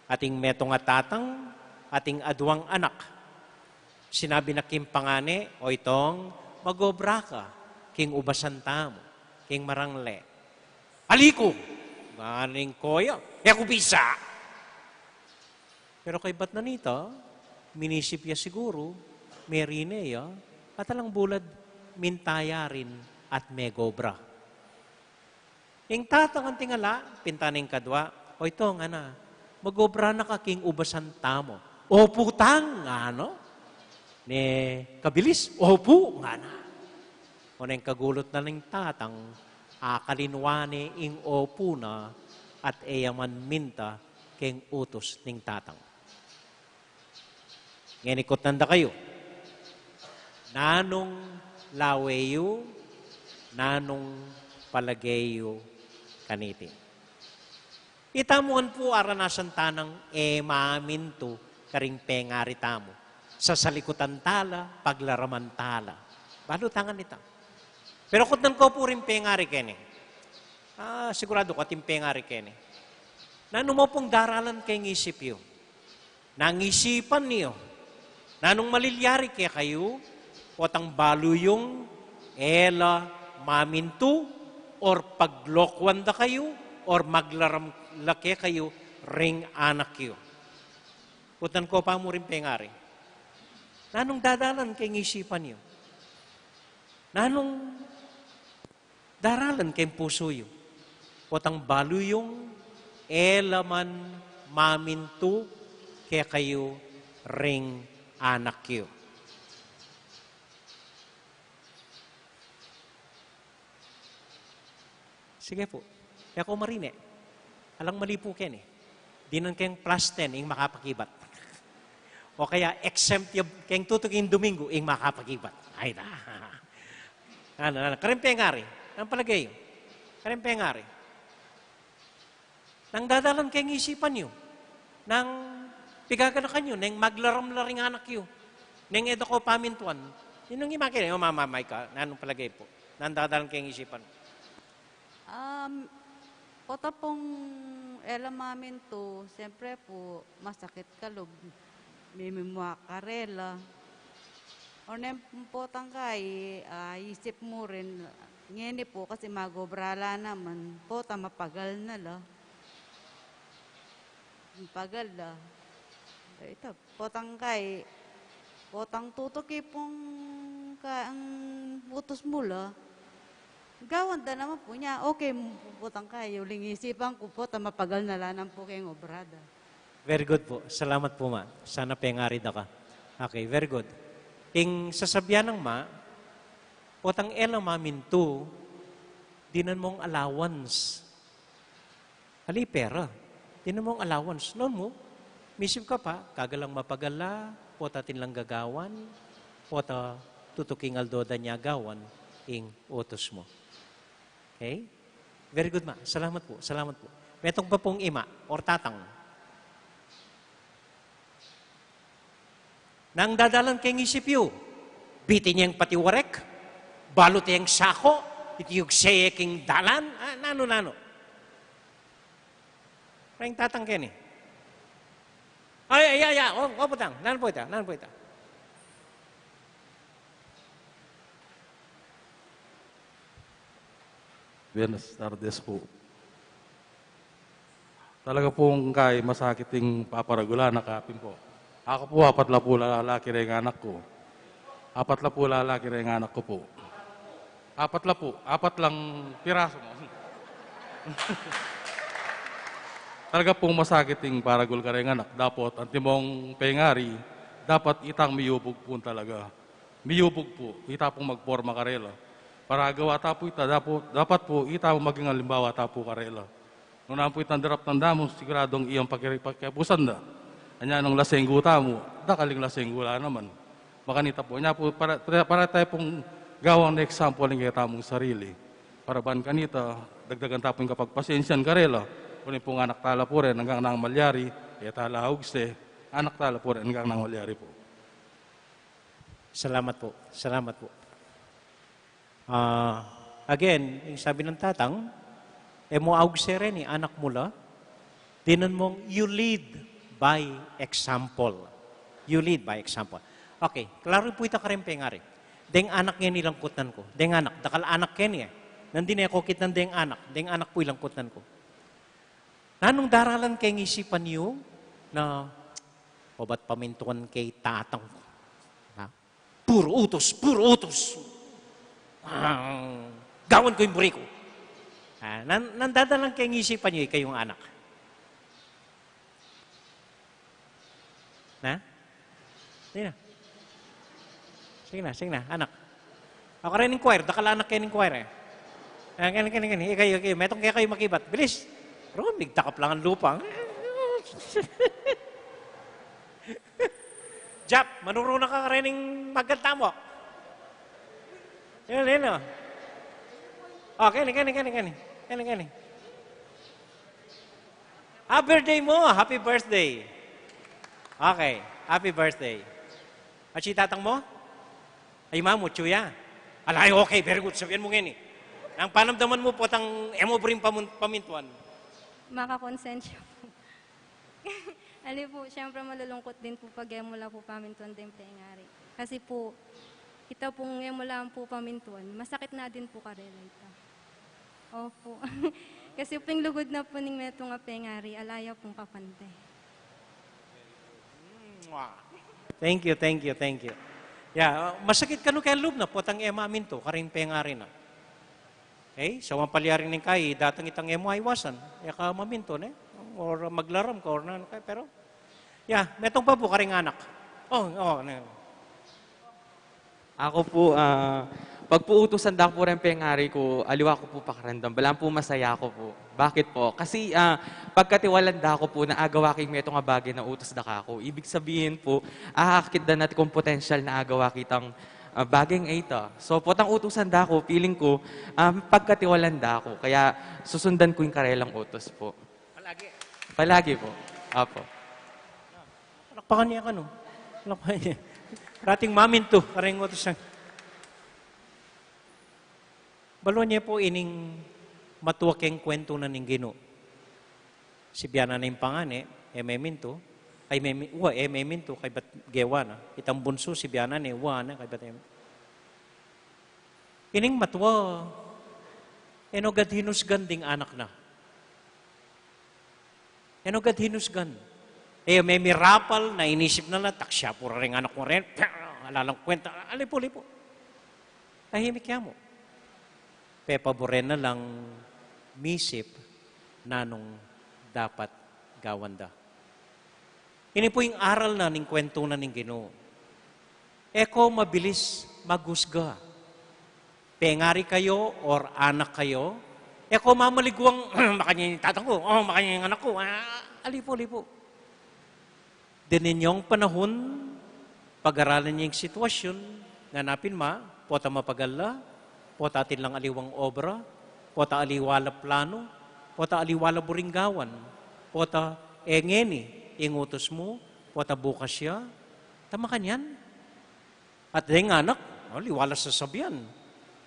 Ating metung a tatang, ating aduang anak. Sinabi na king pangane, "O itong, mag-obra ka king ubasan tamu, king marangle." "Ali ku," ngana ning koya, "e ku bisa." Pero kaybat na nita, minisip ya siguru, merine ya, at alang bulad, minta ya rin at megobra. Ing tatang anting ala, pinta ning kadwa, "O itong, ngana, mag-obra na ka king ubasan tamu." "Opu tang," ngana. Ne kabilis, "Opu," ngana. O neng kagulut na ning tatang, akalinwa ne ing opu na at e ya man minta keng utus ning tatang. Ngeni kutnan da kayu. Nanung lawe yu, nanung palage yu kaniti? Itamu ngan pu aranasan ta nang e mamintu karing pengari tamu. Sasalikutan tala, paglaraman tala. Balu tangan ita. Pero kutnan ko pu ring pengari keni. Ah, siguradu ku atin pengari keni. Nanu mu pung daralan keng isip yu? Nanu ing isipan yu? Nanung malilyari kekayu? Potang balu yung e la mamintu, or paglokuan da kayu, or maglaram la kekayu ring anak yu? Kutnan ko pa mu ring pengari. Nanung dadalan keng isipan yu? Nanung daralan keng pusu yu? Potang balu yung e la man mamintu kekayu ring anak yu. Sige pu. E ku marine. Alang mali pu keni. Dinan keng plus ten ing makapakibat. O kaya exempt ya keng tutuking Domingo ing makapakibat. Ay na. Nanu, nanu. Kareng pengari. Nanu palage yu? Kareng pengari. Nanu dadalan keng isipan yu? Nanu pigaganakan yu neng maglaram la ring anak yu, neng e da ko pamintuan? Ninung imakin, o mama, may ka, nanu palage pu? Nanu dadalan keng isipan? Um, pota pung e la mamintu, siyempre pu, masakit ka lub. Mimimua karela. O neng potang kai, ah, isip mu rin, ngeni pu kasi magobra la naman, pota mapagal na la. Mapagal la. Ita, potang kai, potang tutuki pung ka, ang utus mu la. Gawan da naman pu nya, okay, potang kai, uling isipan ku, pota mapagal na la naman pu keng obra da. Very good pu. Salamat pu, ma. Sana pengari da ka. Okay, very good. Ing sasabyan nang ma, potang e la mamintu, dinan mung allowance. Ali pera. Dinan mung allowance. Nanu mu, misip ka pa, kaga lang mapagal la, pota atin lang gagawan, pota tutuking aldo da nya gawan ing utus mu. Okay? Very good, ma. Salamat pu, salamat pu. Metung pa pung ima or tatang. Nanu dadalan keng isip yu? Bitin yang pati warek, balut yang sako, itiyugse ya king dalan, ah, nanu, nanu. Reng tatang keni. Ay, ay, ay, ay, o, o, potang, nanu pu ita, nanu pu ita. Buenas tardes pu. Talaga pung kai masakit ing paparagul anak, apin pu. Aku pu, apat la pu lalaki reng anak ku. Apat la pu lalaki reng anak ku pu. Apat la pu, apat lang pirasu. Talaga pung masakit ing paragul kareng anak. Dapot antimong pengari, dapat itang miyubug pu talaga. Miyubug pu, ita pung magporma karela. Para agawa ta pu ita, dapu-, dapat pu ita maging alimbawa ta pu karela. Nung nanu pu itang daraptan da mu, siguradung iyang pakiri-, pakiapusan da. Anya nung lasenggu tamu, dakal ing lasenggu la naman. Makanita pu, anya pu, para, para, para tayu pung gawang na example ing ketamung sarili. Para ban kanita, dagdagan ta pu ing kapagpasensian karela. Uling pung anak tala pu rin, anggang nang malyari, e tala augse, anak tala pu rin, anggang nang malyari pu. Salamat pu. Salamat pu. Ah, again, ing sabi nang tatang, e mu augse reni, anak mu la, dinan mung you lead by example. You lead by example. Okay, klaru pu ita kareng pengari. Deng anak ngeni langkutnan ku. Deng anak, dakal anak keni e. Nandin e ku kitnan deng anak, deng anak pu ing langkutnan ku. Nanung daralan keng isipan yu na, obat pamintuan ke i tatang ku. Ha? Puru utus, puru utus. Ah, gawan ku ing buri ku. Ah, nan-, nanu dadalan keng isipan yu, ikayung anak? Na? Sige na. Sige na, sige na, anak. O, kareng choir, dakal anak keng choir e. Ah, keni, keni, keni. Ikayu, ikayu. Metung kekayu makibat. Bilis. Pero migtakap lang ing lupa. Jap, manuru na ka kareng magkanta mu. Yan, yan, o. O, keni, keni, keni, keni. Keni, keni. Ah, birthday mu. Happy birthday. Okay, happy birthday. Atyu i tatang mu? Ay, mamu, atyu ya. Ala, okay, very good. Sabian mu ngeni. Nung panamdaman mu potang e mu buring pamun-, pamintuan. Makakonsensya pu. Ali pu, siyempre malulungkut din pu pag e mu la pu pamintuan deng pengari. Kasi pu, ita pung e mu la pu pamintuan, masakit na din pu karela ita. Opu. Kasi pu ing lugud na pu ning metung a pengari, ala ya pung papante. Thank you, thank you, thank you. Ya, uh, masakit kanu keng lub na potang e mamintu karing pengari na. Okay? So, ang palyari ning kai, datang itang e mu aiwasan, e ka mamintu, ne? Or maglaram ka, or nanu kaya, pero, ya, metung pa pu karing anak. Oh, oh, ne. Aku pu, ah, pag pu utusan da ku pu reng pengari ku, aliwa ku pu pakiramdam. Balamu pu masaya ku pu. Bakit pu? Kasi, ah, pagkatiwalan da ku pu na agawa ke ing metung a bage na utus da kaku. Ibig sabihin pu, aakit da na ing potensyal na agawa ke itang, ah, bageng ita. So, potang utusan da ku, feeling ku, ah, pagkatiwalan da ku. Kaya susundan ku ing karelang utus pu. Palagi. Palagi pu. Apo. Palakpakan ya kanu. Palakpakan ya. Dating mamintu, kareng utusan. Balu ye pu ining matua keng kwentu na ning Ginu. Sibianan ne ing pangane, e memintu, ay memi-, wa, e memintu, kaybat gewa na. Itang bunsu, sibianan ne, wa na, kaybat e. Ining matua, e no gad hinusgan ding anak na. E no gad hinusgan. E, memirapal na inisip na la, taksia pu reng anak ku ren, ala lang kwenta, alipu-lipu. Tahimik ya mu. Pepaburen na lang misip nanung dapat gawan da. Ini pu ing aral na ning kwentu na ning Ginu. E ko mabilis maghusga. Pengari kayu or anak kayu, e ko mamaliguang, makanyan ing tatang ku, o, makanyan ing anak ku, ah, alipu-lipu. Dininan yung panahun, pag-aralan ye ing sitwasyun, nganapin ma, pota mapagal la, pota atin lang aliwang obra, pota aliwa la planu, pota aliwa la buring gawan, pota e ngeni ing utus mu, pota bukas ya, ta makanyan. At deng anak, o, aliwa la sasabian.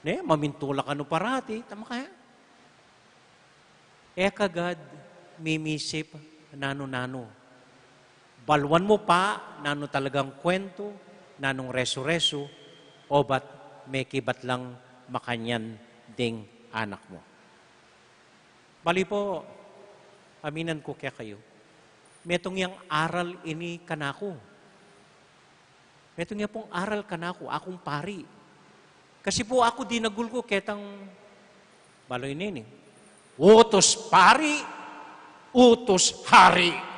Ne, mamintu la kanu parati, ta maka-, e ka gad mimisip nanu-nanu. Baluan mu pa nanu talagang kwentu, nanung resu-resu, obat mekibat lang makanyan ding anak mu. Bali pu, aminan ku kekayu, metung yang aral ini kanaku. Metung ya pung aral kanaku, akung pari. Kasi pu aku dinagul ku ketang, balu ini, ini. Utus pari, utus hari.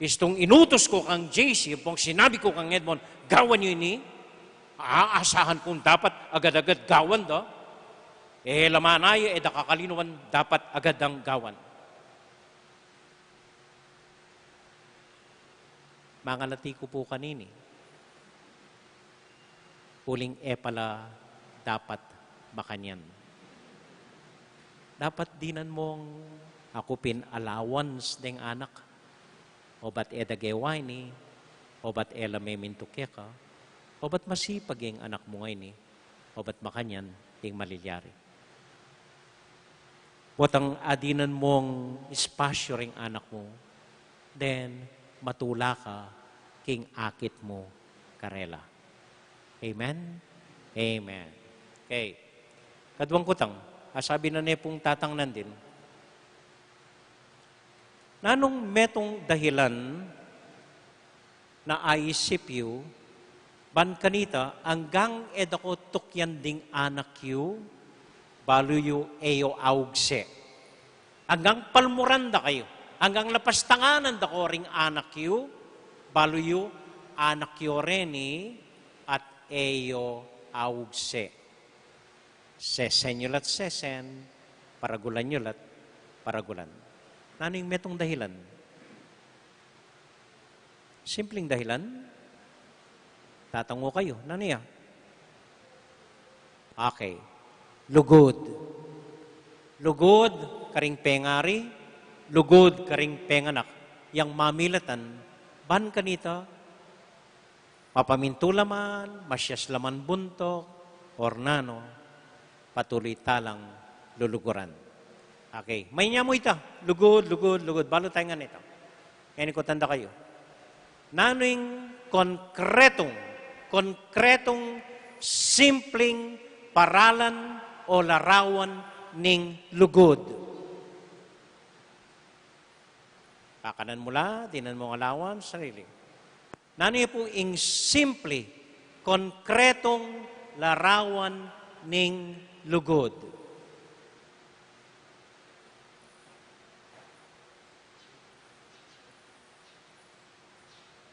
Istung inutus ku kang J C, pung sinabi ku kang Edmond, gawan yu ini, aasahan kung dapat agad-agad gawan da. E la manaya, e da kakalinuan, dapat agad dang gawan. Mangalati ku pu kanini, uling e pala dapat makanyan. Dapat dinan mung aku pin allowance deng anak. Obat e da gewa ini, obat e la memintu keka, obat masipag ing anak mu ngeni, obat makanyan ing malilyari. Potang adinan mung espasyu ring anak mu, then matula ka king akit mu karela. Amen? Amen. Okay. Kaduang kutang, asabi na ne pung tatang nandin, nanung metung dahilan na aisip yu, ban kanita, anggang e da ko tukyan ding anak yu, balu yu e yu augse. Anggang palmuran da kayu, anggang lapastanganan da ko ring anak yu, balu yu anak yu reni at e yu augse. Sesen yu la't sesen, paragulan yu la't paragulan. Nanu ing metung dahilan? Simpleng dahilan. Tatangu kayu, nanu ya? Okay. Lugud. Lugud karing pengari, lugud karing penganak. Yang mamilatan, ban kanita, Mapamintu la man, masias la man buntuk, or nanu, patuloy ta lang luluguran. Okay. Mainya mu ita, lugud, lugud, lugud. Balu tayu ngan ita. Ngeni ku tanda kayu. Nanu ing konkretung, konkretung simpleng paralan o larawan ning lugud? Pakanan mu la, dinan mung alawan sarili. Nanu ya pu ing simple, konkretong larawan ning lugud?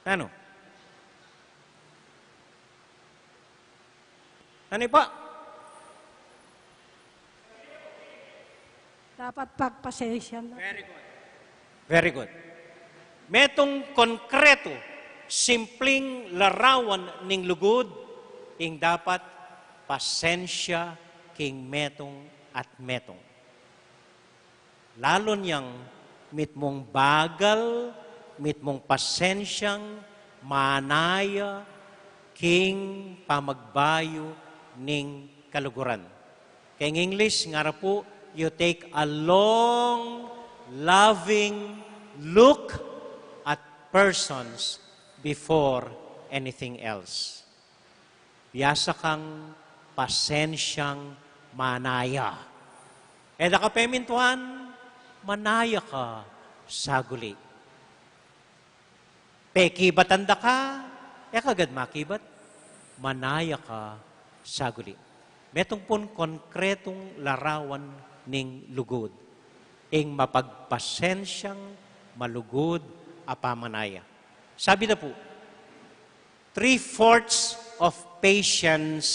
Nanu? Nanu pa? Dapat pagpasensya na. Very good. Very good. Metung konkretu, simpleng larawan ning lugud, ing dapat pasensya king metung at metung. Lalu niyang mitmung bagal, mitmung pasensyang manaya king pamagbayu ning kaluguran. Keng English, ngara pu, you take a long, loving look at persons before anything else. Biasa kang pasensyang manaya. E da ka pemintuan, manaya ka saguli. Pekibatan da ka, e ka agad makibat, manaya ka saguli. Metung pun konkretung larawan ning lugud, ing mapagpasensyang malugud a pamanaya. Sabi da pu, three-fourths of patience,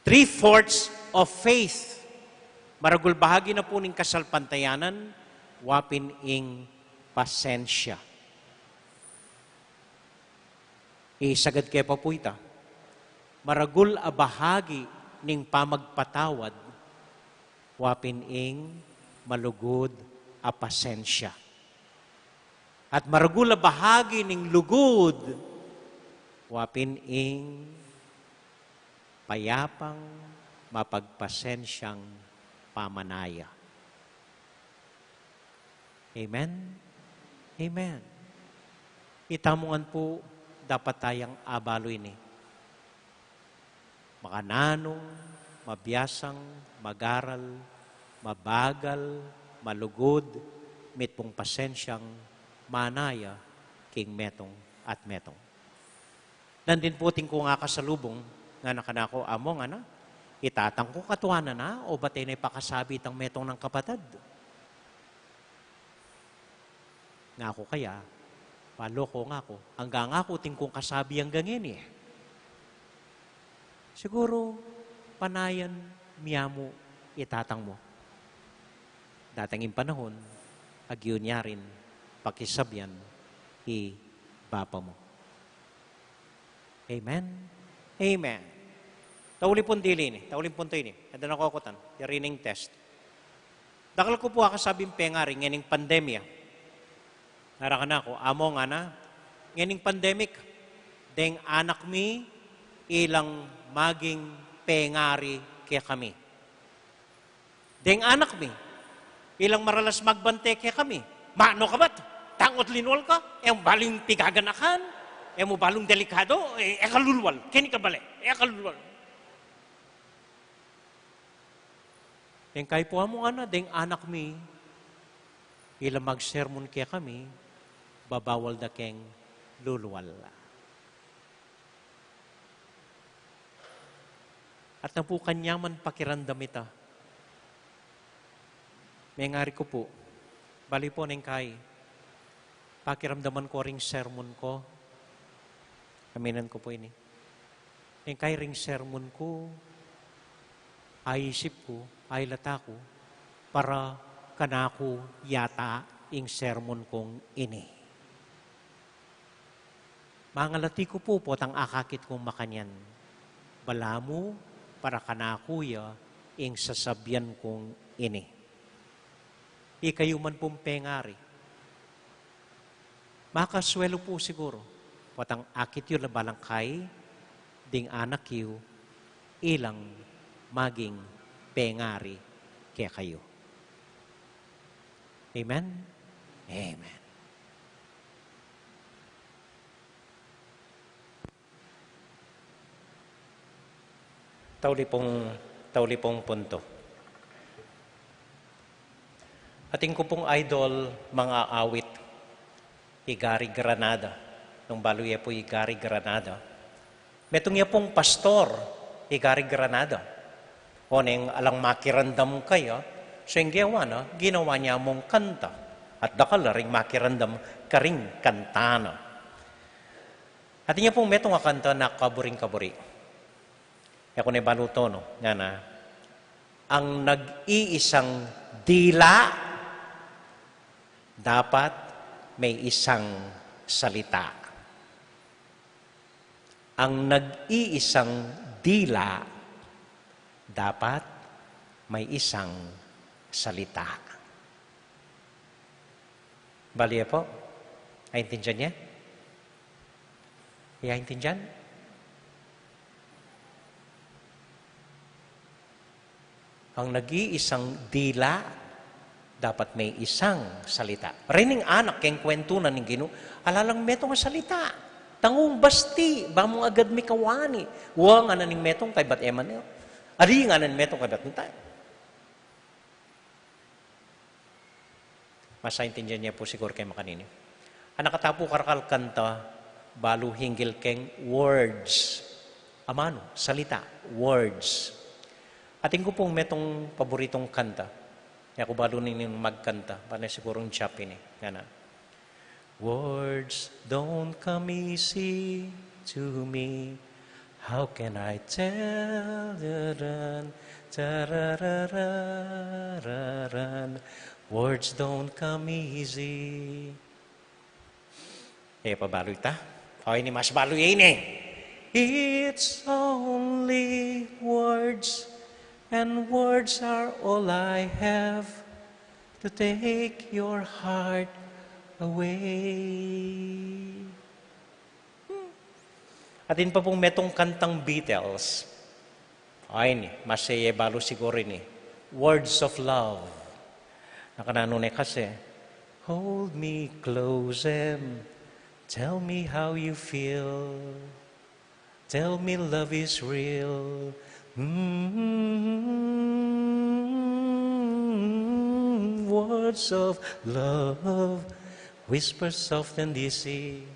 three-fourths of faith. Maragul bahagi na pu ning kasalpantayanan, wa pin ing pasensya. Isagad ke pa pu ita. Maragul a bahagi ning pamagpatawad, wa pin ing malugud a pasensya. At maragul a bahagi ning lugud, wa pin ing payapang mapagpasensyang pamanaya. Amen? Amen. Itamu ngan pu, dapat tayang abalu ini. Makananung, mabiasang, magaral, mabagal, malugud, mitmung pasensyang manaya king metung at metung. Nandin pu atin kung akasalubung, ngana kanaku, "Amo," ngana, "itatang ku, katua na na, o bate na ipakasabi itang metung nang kapatad?" Ngaku kaya, "Palo ko," ngaku, "anggang aku atin kung kasabi anggang ngeni e." Siguru, panayan mu ya mu itatang mu. Datang ing panahun, agyu na rin pakisabyan i bapa mu. Amen? Amen. Tauli pun dili ini, tauli pun to ini. Ada na kokotan, yari ning test. Dakal ku pu akasabing pengari ngening pandemya. Ngara kanaku, "Amo," ngana, "ngening pandemic, deng anak mi ilang maging pengari kekami. Deng anak mi ilang maralas magbante kekami. Mano ka bat? Tangut linwal ka? E mu balu ing pigaganakan? E mu balu ing delikadu? E, e ka lulwal. Keni ka bale. E ka lulwal." Ing kaipuan mu, ngana, deng anak mi ila magsermon kekami, babawal da keng lulwal. At na pu kanyaman pakiramdam ita. Mengari ku pu, bali pu neng kai, pakiramdaman ku ring sermon ku. Aminan ku pu ini. Neng kai ring sermon ku, aisip ku, ailata ku, para kanaku yata ing sermon kung ini. Mangalati ku pu potang akakit kung makanyan. Balamu para kanaku ya ing sasabyan kung ini. Ikayu man pung pengari. Makasuelu pu siguru. Potang akit yu la balang kai, ding anak yu, ilang maging pengari kekayu. Amen? Amen. Tauli pung, tauli pung punto. Atin ku pung idol, manga awit, i Gary Granada. Nung balu ye pu i Gary Granada, metung ya pung pastor, i Gary Granada. Oneng alang makiramdam kaya, so ing gewa na, ginawa na mung kanta. At dakal la ring makiramdam karing kanta na. Atin ya pung metung a kanta na kaburing-kaburi. E ku ne balu tonu, ngana, ang nag-iisang dila, dapat may isang salita. Ang nag-iisang dila, dapat may isang salita. Balu ye pu? Aintindian ye? Aintindian? Ang nag-iisang dila, dapat may isang salita. Rening anak, keng kwentu na ning Ginu, ala lang metung a salita. Tangung basti, ba mung agad mikawani. Wa ngana ning metung kaybat Emmanuel. Ali ngana ning metung kaybat nita. Mas aintindian ye pu siguru keng makanini. Anak, katapu karakal kanta, balu hinggil keng words. Amanu, salita, words. Atin ku pung metung paboritung kanta. E ku balu ning magkanta, pane sigurung Japanese, ngana. Words don't come easy to me. How can I tell? Tararararararan. Words don't come easy. E pa balu ita? O, ini mas balu ya ini. It's only words, and words are all I have to take your heart away. Atin pa pung metung kantang Beatles. Ay, ini, mas ye balu siguru ini. Words of Love. Nakananu ne kasi, "Hold me close and tell me how you feel. Tell me love is real." Mm, words of love, whisper soft and easy.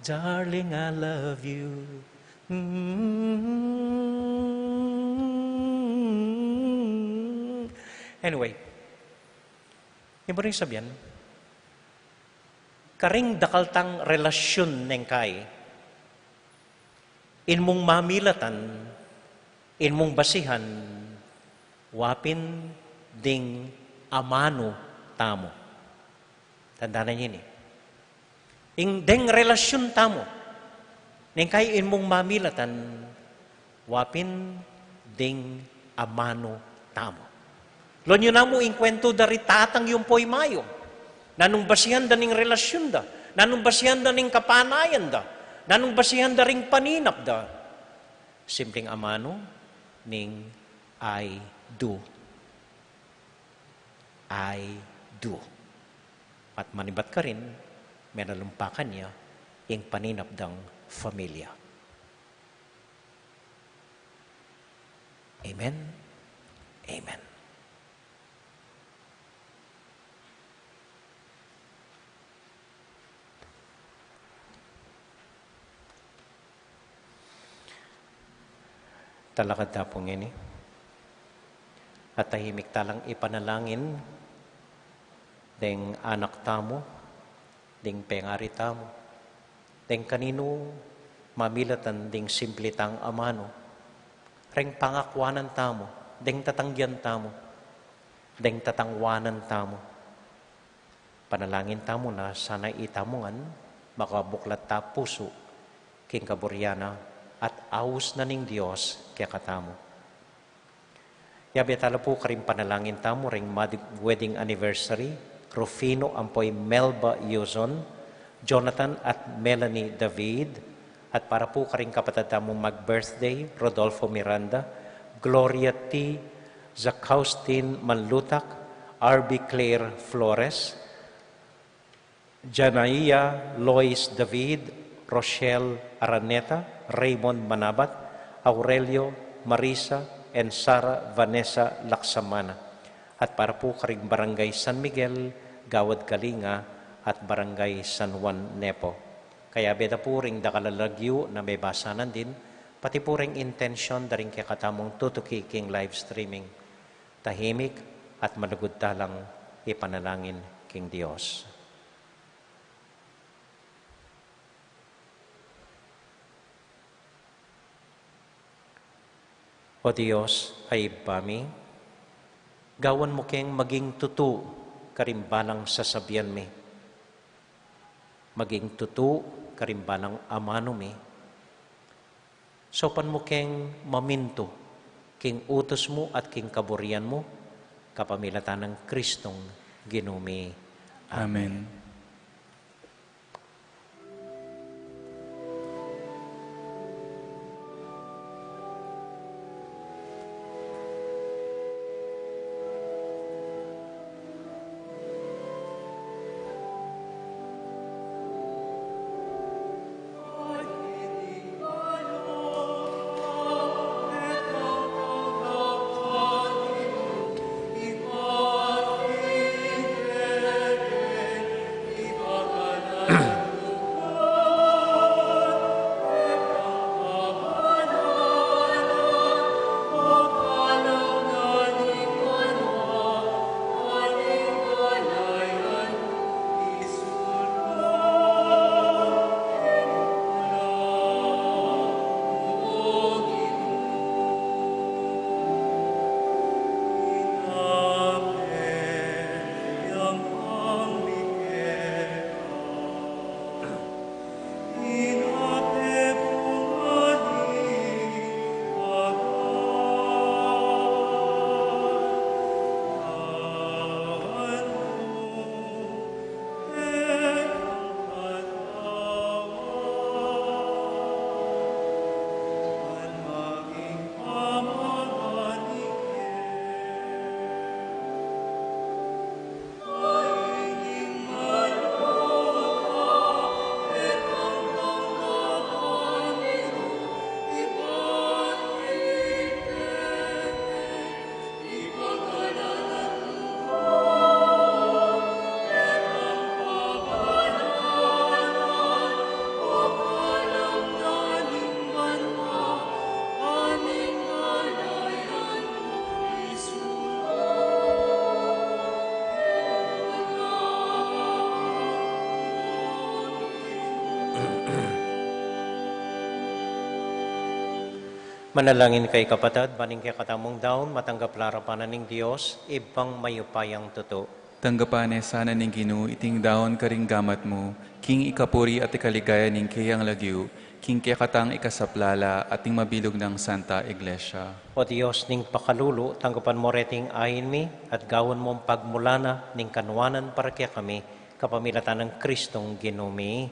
Darling, I love you. Mm. Anyway, ing buri sabyan, karing dakal tang relasyun neng kai, in mung mamilatan, in mung basihan, wa pin ding amanu tamu. Tandanan ye ini. Ing deng relasyun tamu, neng kai in mung mamilatan, wa pin ding amanu tamu. Lon yu namu ing kwentu da ri tatang yu ampo i mayu. Nanung basihan da ning relasyun da, nanung basihan da ning kapanayan da, nanung basihan da ring paninap da. Simpling amanu ning "I do." "I do." At manibat karin, melalumpakan ya ing paninap dang familia. Amen. Amen. Talakad ta pu ngeni. At tahimik ta lang ipanalangin deng anak tamu, deng pengari tamu, deng kaninu mamilatan ding simple tang amanu, reng pangakuanan tamu, deng tatanggian tamu, deng tatangwanan tamu. Panalangin tamu na sana itamu ngan makabuklat ta pusu king kaburian na at aus na ning Dios kekatamu. Yabe ta la pu karing panalangin tamu ring mad-, wedding anniversary, Rufino ampo i Melba Yuzon, Jonathan at Melanie David, at para pu karing kapatad tamung mag-birthday, Rodolfo Miranda, Gloria T. Zakaustin Manlutak, R B Claire Flores, Janaia Lois David, Rochelle Araneta, Raymond Manabat, Aurelio, Marisa, and Sara Vanessa Laksamana. At para pu karing Barangay San Miguel, Gawad Kalinga, at Barangay San Juan Nepo. Kayabe da pu ring dakal a lagyu na mebasanan din, pati pu ring intensyon da ring kekatamung tutuki king live streaming. Tahimik at malugud talang ipanalangin king Dios. O Dios, a Ibpa mi, gawan mu keng maging tutu karing balang sasabian mi, maging tutu karing balang amanu mi, saupan mu keng mamintu king utus mu at king kaburian mu, kapamilatan nang Kristong Ginu mi. Amen. Amen. Manalangin kayu kapatad, ban ing kekatamung daun matanggap la arapan na ning Dios, Ibpang mayupayang tutu. Tanggapan na sana ning Ginu iting daun karing gamat mu, king ikapuri at ikaligaya ning keyang lagyu, king kekatang ikasaplala at ning mabilug nang Santa Iglesia. O Dios ning pakalulu, tanggapan mu reting ain mi, at gawan mung pagmulanan ning kanuanan para kekami, kapamilatan nang Kristong Ginu mi.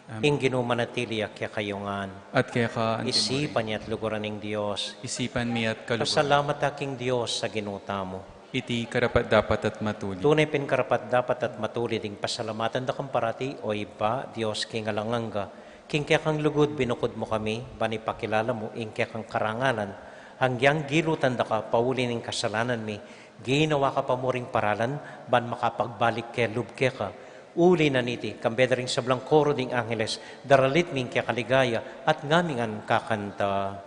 Amen. Ing Ginu manatili ya kekayu ngan. At keka antimurin. Isipan ya at luguran ning Dios. Isipan mi at kaluguran. Pasalamat ta king Dios a Ginu tamu. Iti karapat-dapat at matulid. Tune pin karapat-dapat at matulid ing pasalamatan da kang parati, O Ibpa, Dios king alang angga. King kekang lugud binukud mu kami, ban ipakilala mu ing kekang karangalan. Agyang gilutan da ka pauli ning kasalanan mi, ginawa ka pa mu ring paralan, ban makapagbalik kelub keka. Uli na niti, kambe da ring sablang koro ding angeles, daralit mi ing keka ligaya, at ngami ngan kakanta.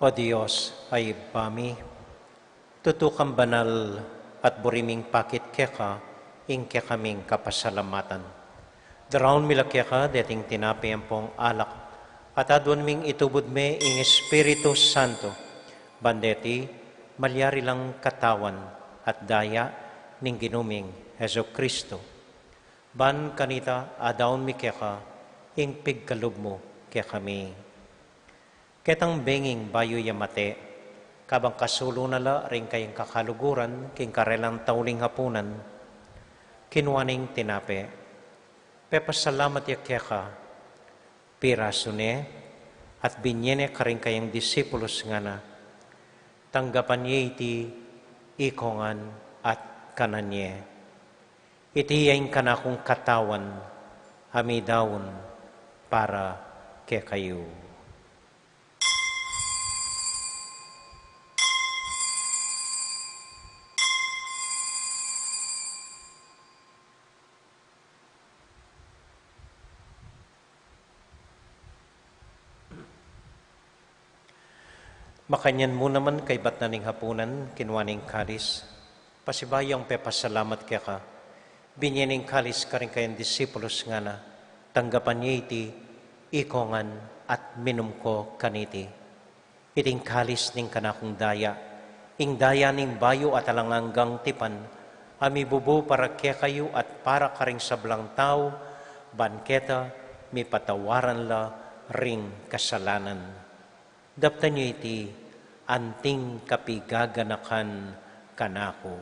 O Dios a Ibpa mi, tutu kang banal at buri ming pakit keka ing kekaming kapasalamatan. Daraun mi la keka deting tinape ampong alak, at aduan ming itubud me ing Espiritu Santo, ban deti malyari lang katawan at daya ning Ginu ming Jesucristo. Ban kanita adaun mi keka ing pigkalub mu kekami. Ketang benging bayu ya mate, kabang kasulu na la ring kayang kakaluguran king karelang tauling hapunan, kinua ne ing tinape, pepasalamat ya keka, pirasu ne, at binye ne karing kayang disipulus, ngana: Tanggapan ye iti ikongan at kanan ye. Iti ya ing kanakung katawan a midaun para kekayu. Makanyan mu naman kaybat na ning hapunan, kinua ne ing kalis, pasibayu yang pepasalamat keka, binye ne ing kalis karing kayang disipulus, ngana: Tanggapan ye iti ikongan at minum ko kaniti. Iti ing kalis ning kanakung daya, ing daya ning bayu at alang anggang tipan, a mibubu para kekayu at para karing sablang tau, ban keta mipatawaran la ring kasalanan. Daptan ye iti anting kapigaganakan kanaku.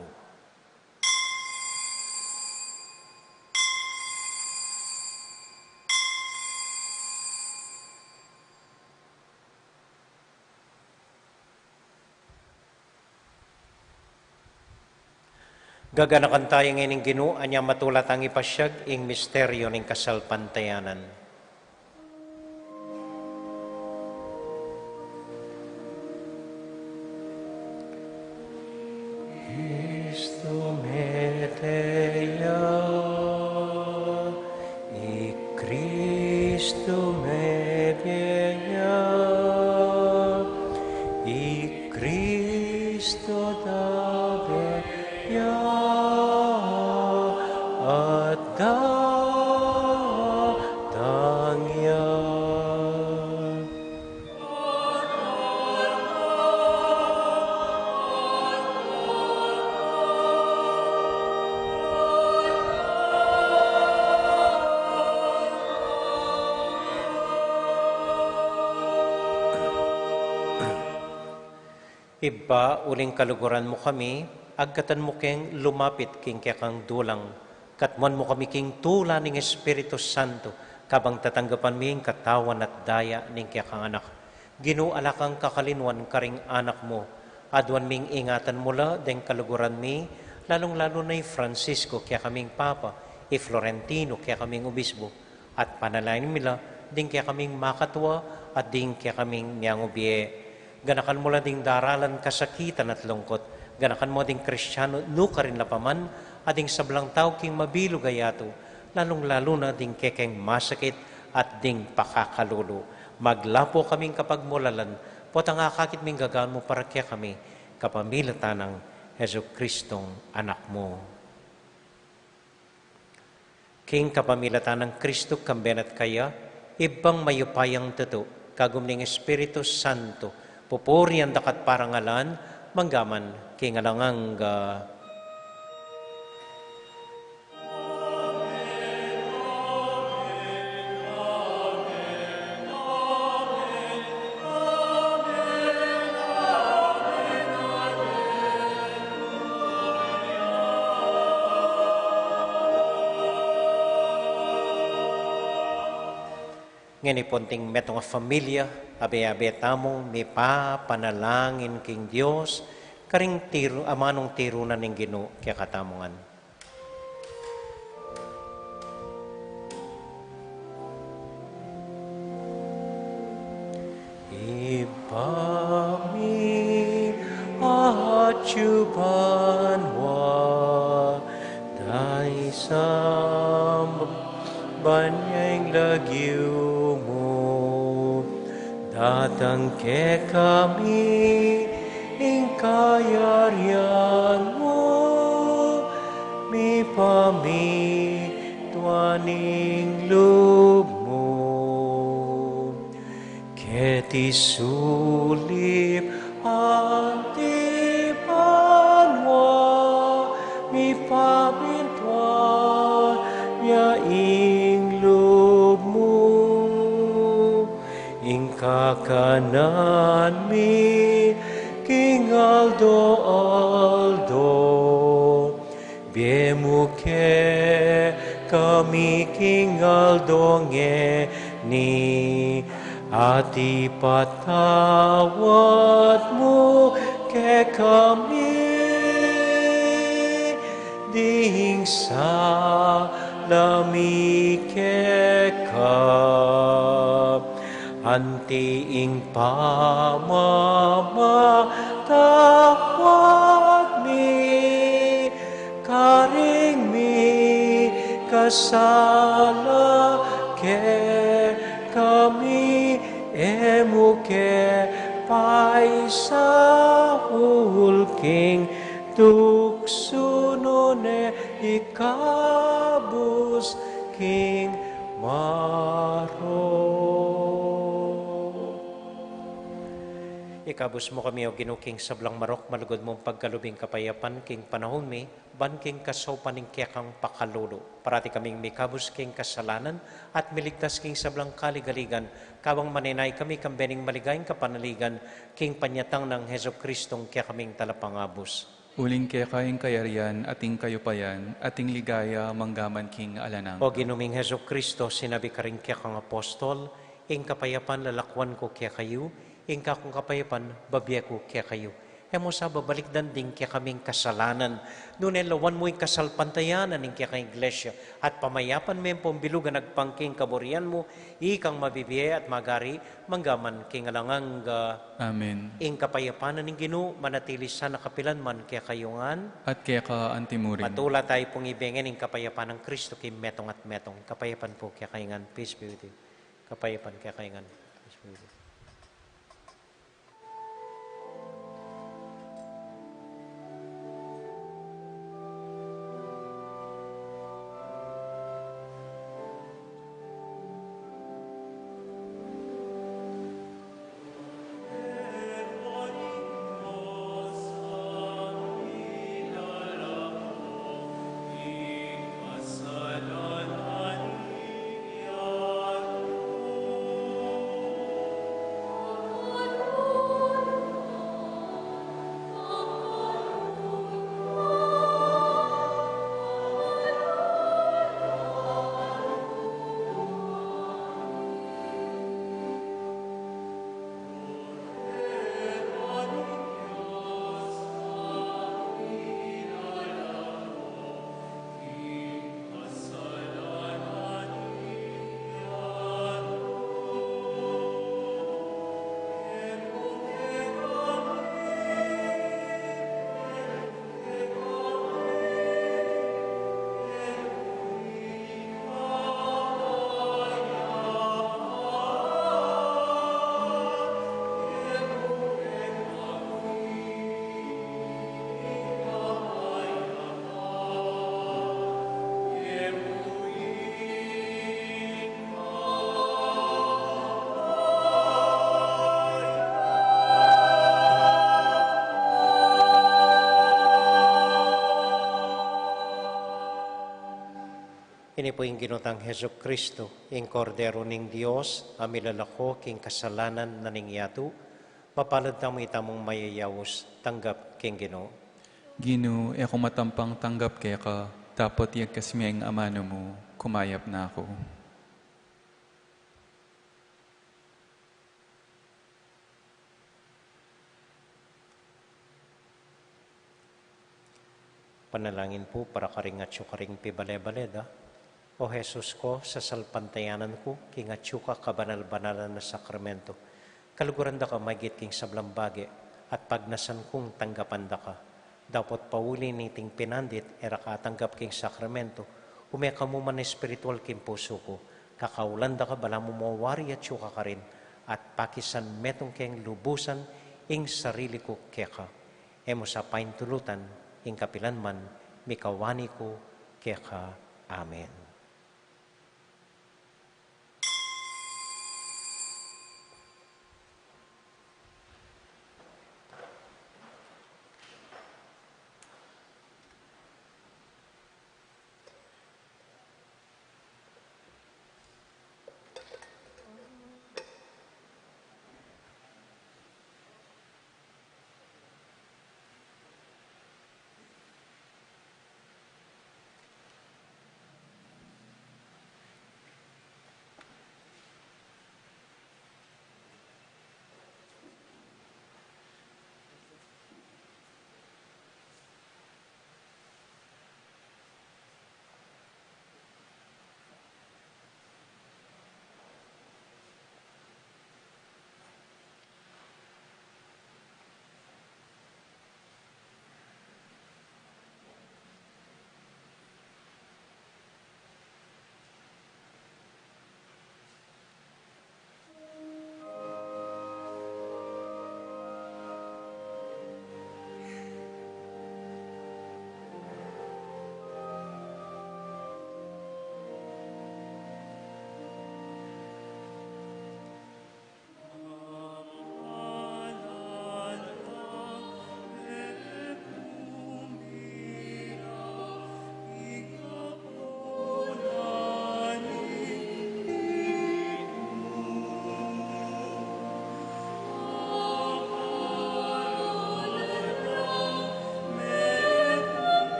Gaganakan taya ngening Ginu, anya matula tang ipasiag ing misteryu ning kasalpantayanan. Kristu mete ya, i Kristu mebie ya, i Kristu dabe ya, at datang ya. Ibpa, uling kaluguran mu kami, agkatan mu keng lumapit king kekang dulang, katmuan mu kami king tula ning Espiritu Santo, kabang tatanggapan mi ing katawan at daya ning kekang Anak. Ginu, ala kang kakalinuan karing anak mu. Aduan ming ingatan mu la deng kaluguran mi, lalung-lalu na i Francisco, kekaming Papa, i Florentino, kekaming Obispo, at panalangin mi la ding kekaming makatua at ding kekaming miyangubie. Ganakan mu la ding daralan kasakitan at lungkut. Ganakan mu ding Kristiano nukarin la pa man, at ding sablang tau king mabilug a yatu, lalung-lalu na ding kekeng masakit at ding pakakalulu. Maglapu kaming kapagmulalan, potang akakit ming gagawan mu para kekami, kapamilatan nang Jesucristong Anak mu. King kapamilatan nang Kristu, kambe na at kaya, Ibpang mayupayang tutu, kagum ning Espiritu Santo, pupurian da ka at parangalan, mangga man king alang angga. Ngeni pung metung a familia, abe-abe tamung mipapanalangin king Dios, karing tiru, amanung tiru na ning Ginu kekatamu ngan. Ibpa mi atsu banua, daisamban ya ing lagyu mu, dat Tang kekami ing kayarian mu, mipamintuan ing lub mu. Keti sulip anti banua, mipamintuan ya ing lub mu. Ing kakanan mi king aldo-aldo, ibie mu kekami king aldo ngeni, at ipatawad mu kekami ding sala mi keka, anti ing pamamatawad mi karing mikasala kekami, e mu ke paisaul king tuksu, nune ikabus king marok. Ikabus mu kami, O Ginu, king sablang marok, malugud mung pagkalub ing kapayapan king panaun mi, ban king kasaupan ning kekang pakalulu, parati kaming mikabus king kasalanan at miligtas king sablang kaligaligan, kabang manenaya kami kambe ning maligayang kapanaligan king panyatang nang Jesucristong kekaming Talapangabus. Uling keka ing kayarian at ing kayupayan at ing ligaya manggaman king alang angga. O Ginu ming Jesucristo, sinabi karing kekang apostol, ing kapayapan lalakwan ku kekayu, ing kakung kapayapan bibie ku kekayu. E mu sa babalikdan ding kekaming kasalanan, nune lawan mu ing kasalpantayanan ning kekang Iglesia, at pamayapan me ampong bilug a agpang king kaburian mu, ikang mabibie at magari manggaman king alang angga. Amen. Ing kapayapan ning Ginu manatili sana kapilan man kekayu ngan. At keka anti murin. Matula tayu pung ibie ngan ing kapayapan nang Kristo king metung at metung. Kapayapan pu kekayu ngan. Peace be with you. Kapayapan kekayu ngan. Peace be with you. Ini pu ing Ginu tang Jesucristo, ing Kordero ning Dios, a milalako king kasalanan na ning yatu. Mapalad tamu itamung mayayaus tanggap king Ginu. Ginu, e ku matampang tanggap keka, dapot yagkas me ing amanu mu, kumayap na ku. Panalangin pu para karing atyu karing pibale-bale da. O Jesus ko, sasalpantayanan ku king atyu ka kabanal-banalan a sakramento. Kaluguran da ka maigit king sablang bage, at pagnasan kung tanggapan da ka. Dapot pauli niting pinandit e ra ka atanggap king sakramento, ume ka mu man espiritual king pusu ku. Kakaulan da ka balamu mo wari atyu ka karin, at pakisan metung keng lubusan ing sarili ku keka. E mu sa paintulutan ing kapilan man, mikawani ku keka. Amen.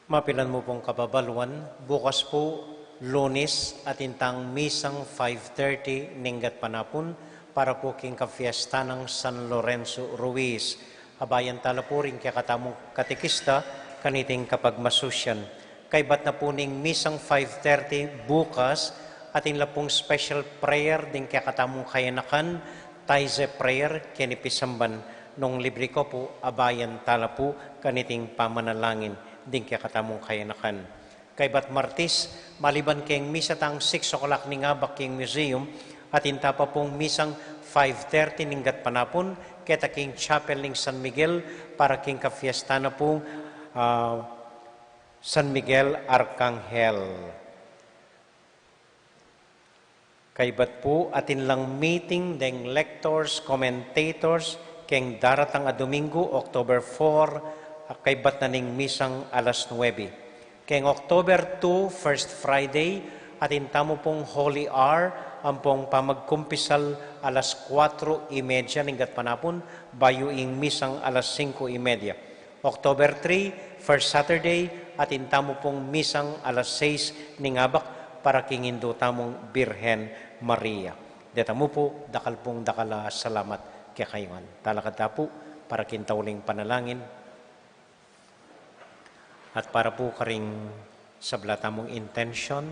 Mapilan mu pung kababaluan, bukas pu, Lunes, atin tang misang five thirty ning gatpanapun para pu king kafiesta nang San Lorenzo Ruiz. Abayan tala pu ring kekatamung katekista kaniting kapagmasusian. Kaybat na pu ning misang five thirty bukas, atin la pung special prayer ding kekatamung kayanakan, tithe prayer, keni pisamban. Nung libri ko pu, abayan tala pu kaniting pamanalangin ding kekatamung kayanakan. Kaybat Martis, maliban keng misa tang six o'clock ning abak king museum, atin ta pa pung misang five thirty ning gatpanapun, keta king chapel ning San Miguel, para king kafiesta na pung, ah, San Miguel Arcangel. Kaybat pu, atin lang meeting deng lectors, commentators, keng daratang a Domingo, October four, a kaybat na ning misang alas nuebe. Keng October two, first Friday, atin tamu pung Holy Hour, ampong pamagkumpisal alas kuatro y media ning gatpanapun, bayu ing misang alas singko y media. October three, first Saturday, atin tamu pung misang alas sais ning abak para king Indu tamung Birhen Maria. Deta mu pu, dakal pung dakal a salamat kekayu ngan. Talakad ta pu para king tauling panalangin. At para pu karing sabla tamung intention,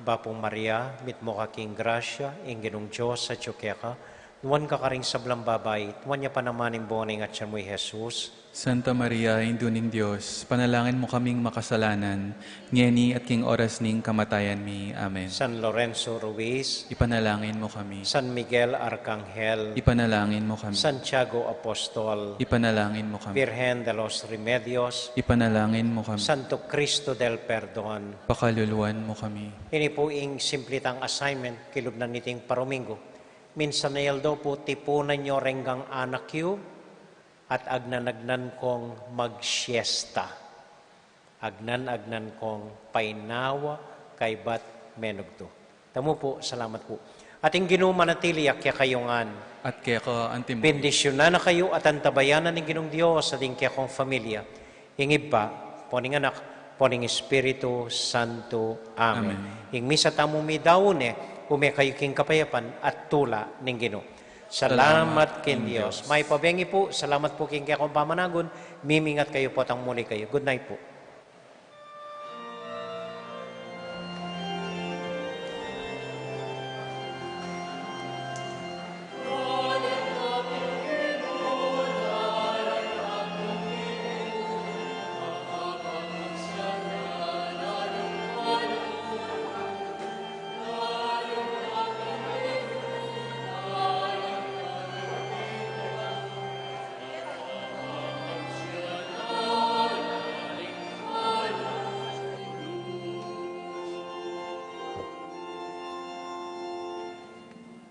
Bapu Maria, mitmu ka king grasya, ing Ginung Dios atyu keka, nuan ka karing sablang babai, at nuan ya pa naman ing bunga ning atyan mu, i Jesus. Santa Maria, Indu ning Dios, panalangin mu kaming makasalanan, ngeni at king oras ning kamatayan mi. Amen. San Lorenzo Ruiz, ipanalangin mu kami. San Miguel Arcangel, ipanalangin mu kami. Santiago Apostol, ipanalangin mu kami. Virgen de los Remedios, ipanalangin mu kami. Santo Cristo del Perdon, pakaluluan mu kami. Ini pu ing simple tang assignment, kilub na niting parumingu. Minsan a aldo pu, tipunan yu reng anak yu, at agnan-agnan kong magsiesta. Agnan-agnan kong painawa kaybat menugtu. Tamu pu, salamat pu. At ing Ginu manatili ya kekayu ngan. At keka antimu. Bendisyunan na kayu at antabayanan ning Ginung Dios at ing kekong familia. Ing Ibpa, ampo ning Anak, ampo ning Espiritu Santo. Amen. Amen. Ing misa tamu midaun ne, ume kayu king kapayapan at tula ning Ginu. Salamat king Dios. Mayap a bengi pu, salamat pu king kekong pamanagun, mimingat kayu pu at muli kayu. Good night pu.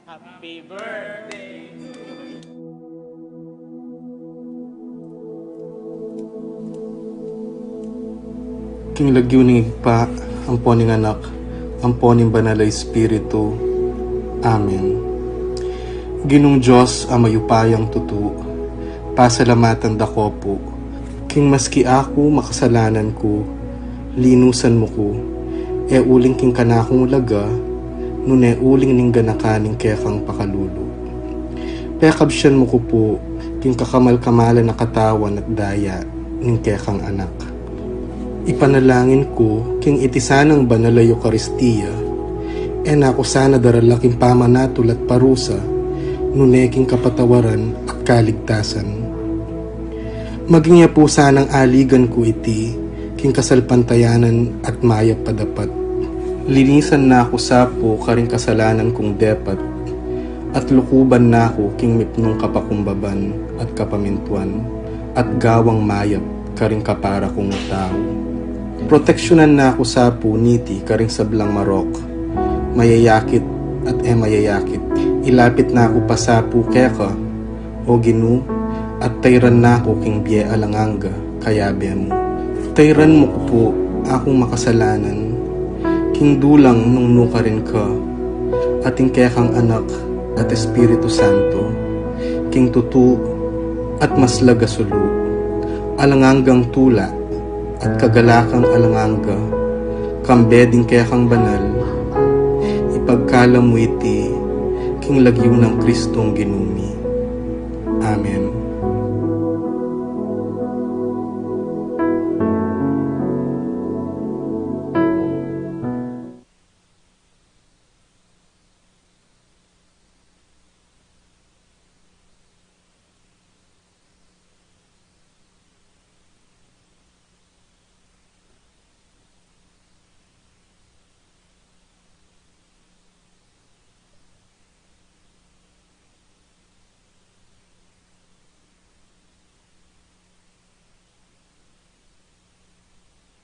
Happy birthday to you. King lagyu ning Ibpa, ampo ning Anak, ampo ning Banal a Espiritu. Amen. Ginung Dios a mayupayang tutu, pasalamatan da ko pu, king maski aku makasalanan ku, linusan mu ku, e uling king kanakung laga, nune uling ning ganakan ning kekang pakalulu. Pekabsian mu ku pu, king kakamal-kamalan a katawan at daya ning kekang Anak. Ipanalangin ku, king iti sanang banal a Eukaristia, e na ku sana darala king pamanatul at parusa, nune king kapatawaran at kaligtasan. Maging ya pu sanang aligan ku iti, king kasalpantayanan at mayap a dapat. Linisan na ku sa pu karing kasalanan kung depat, at lukuban na ku king mipnung kapakumbaban at kapamintuan, at gawang mayap karing kapara kung tau. Proteksyunan na ku sa pu niti karing sablang marok, mayayakit at e mayayakit. Ilapit na ku pa sa pu keka, O Ginu, at tayran na ku king bie alang angga, kayabe mu. Tayran mu ku pu akung makasalanan, king dulang nung nukarin ka, at ing kekang Anak at Espiritu Santo, king tutu at maslag a sulu, alang anggang tula at kagalakang alang angga, kambe ding kekang banal, ipagkalub mu iti king lagyu nang Kristong Ginu mi. Amen.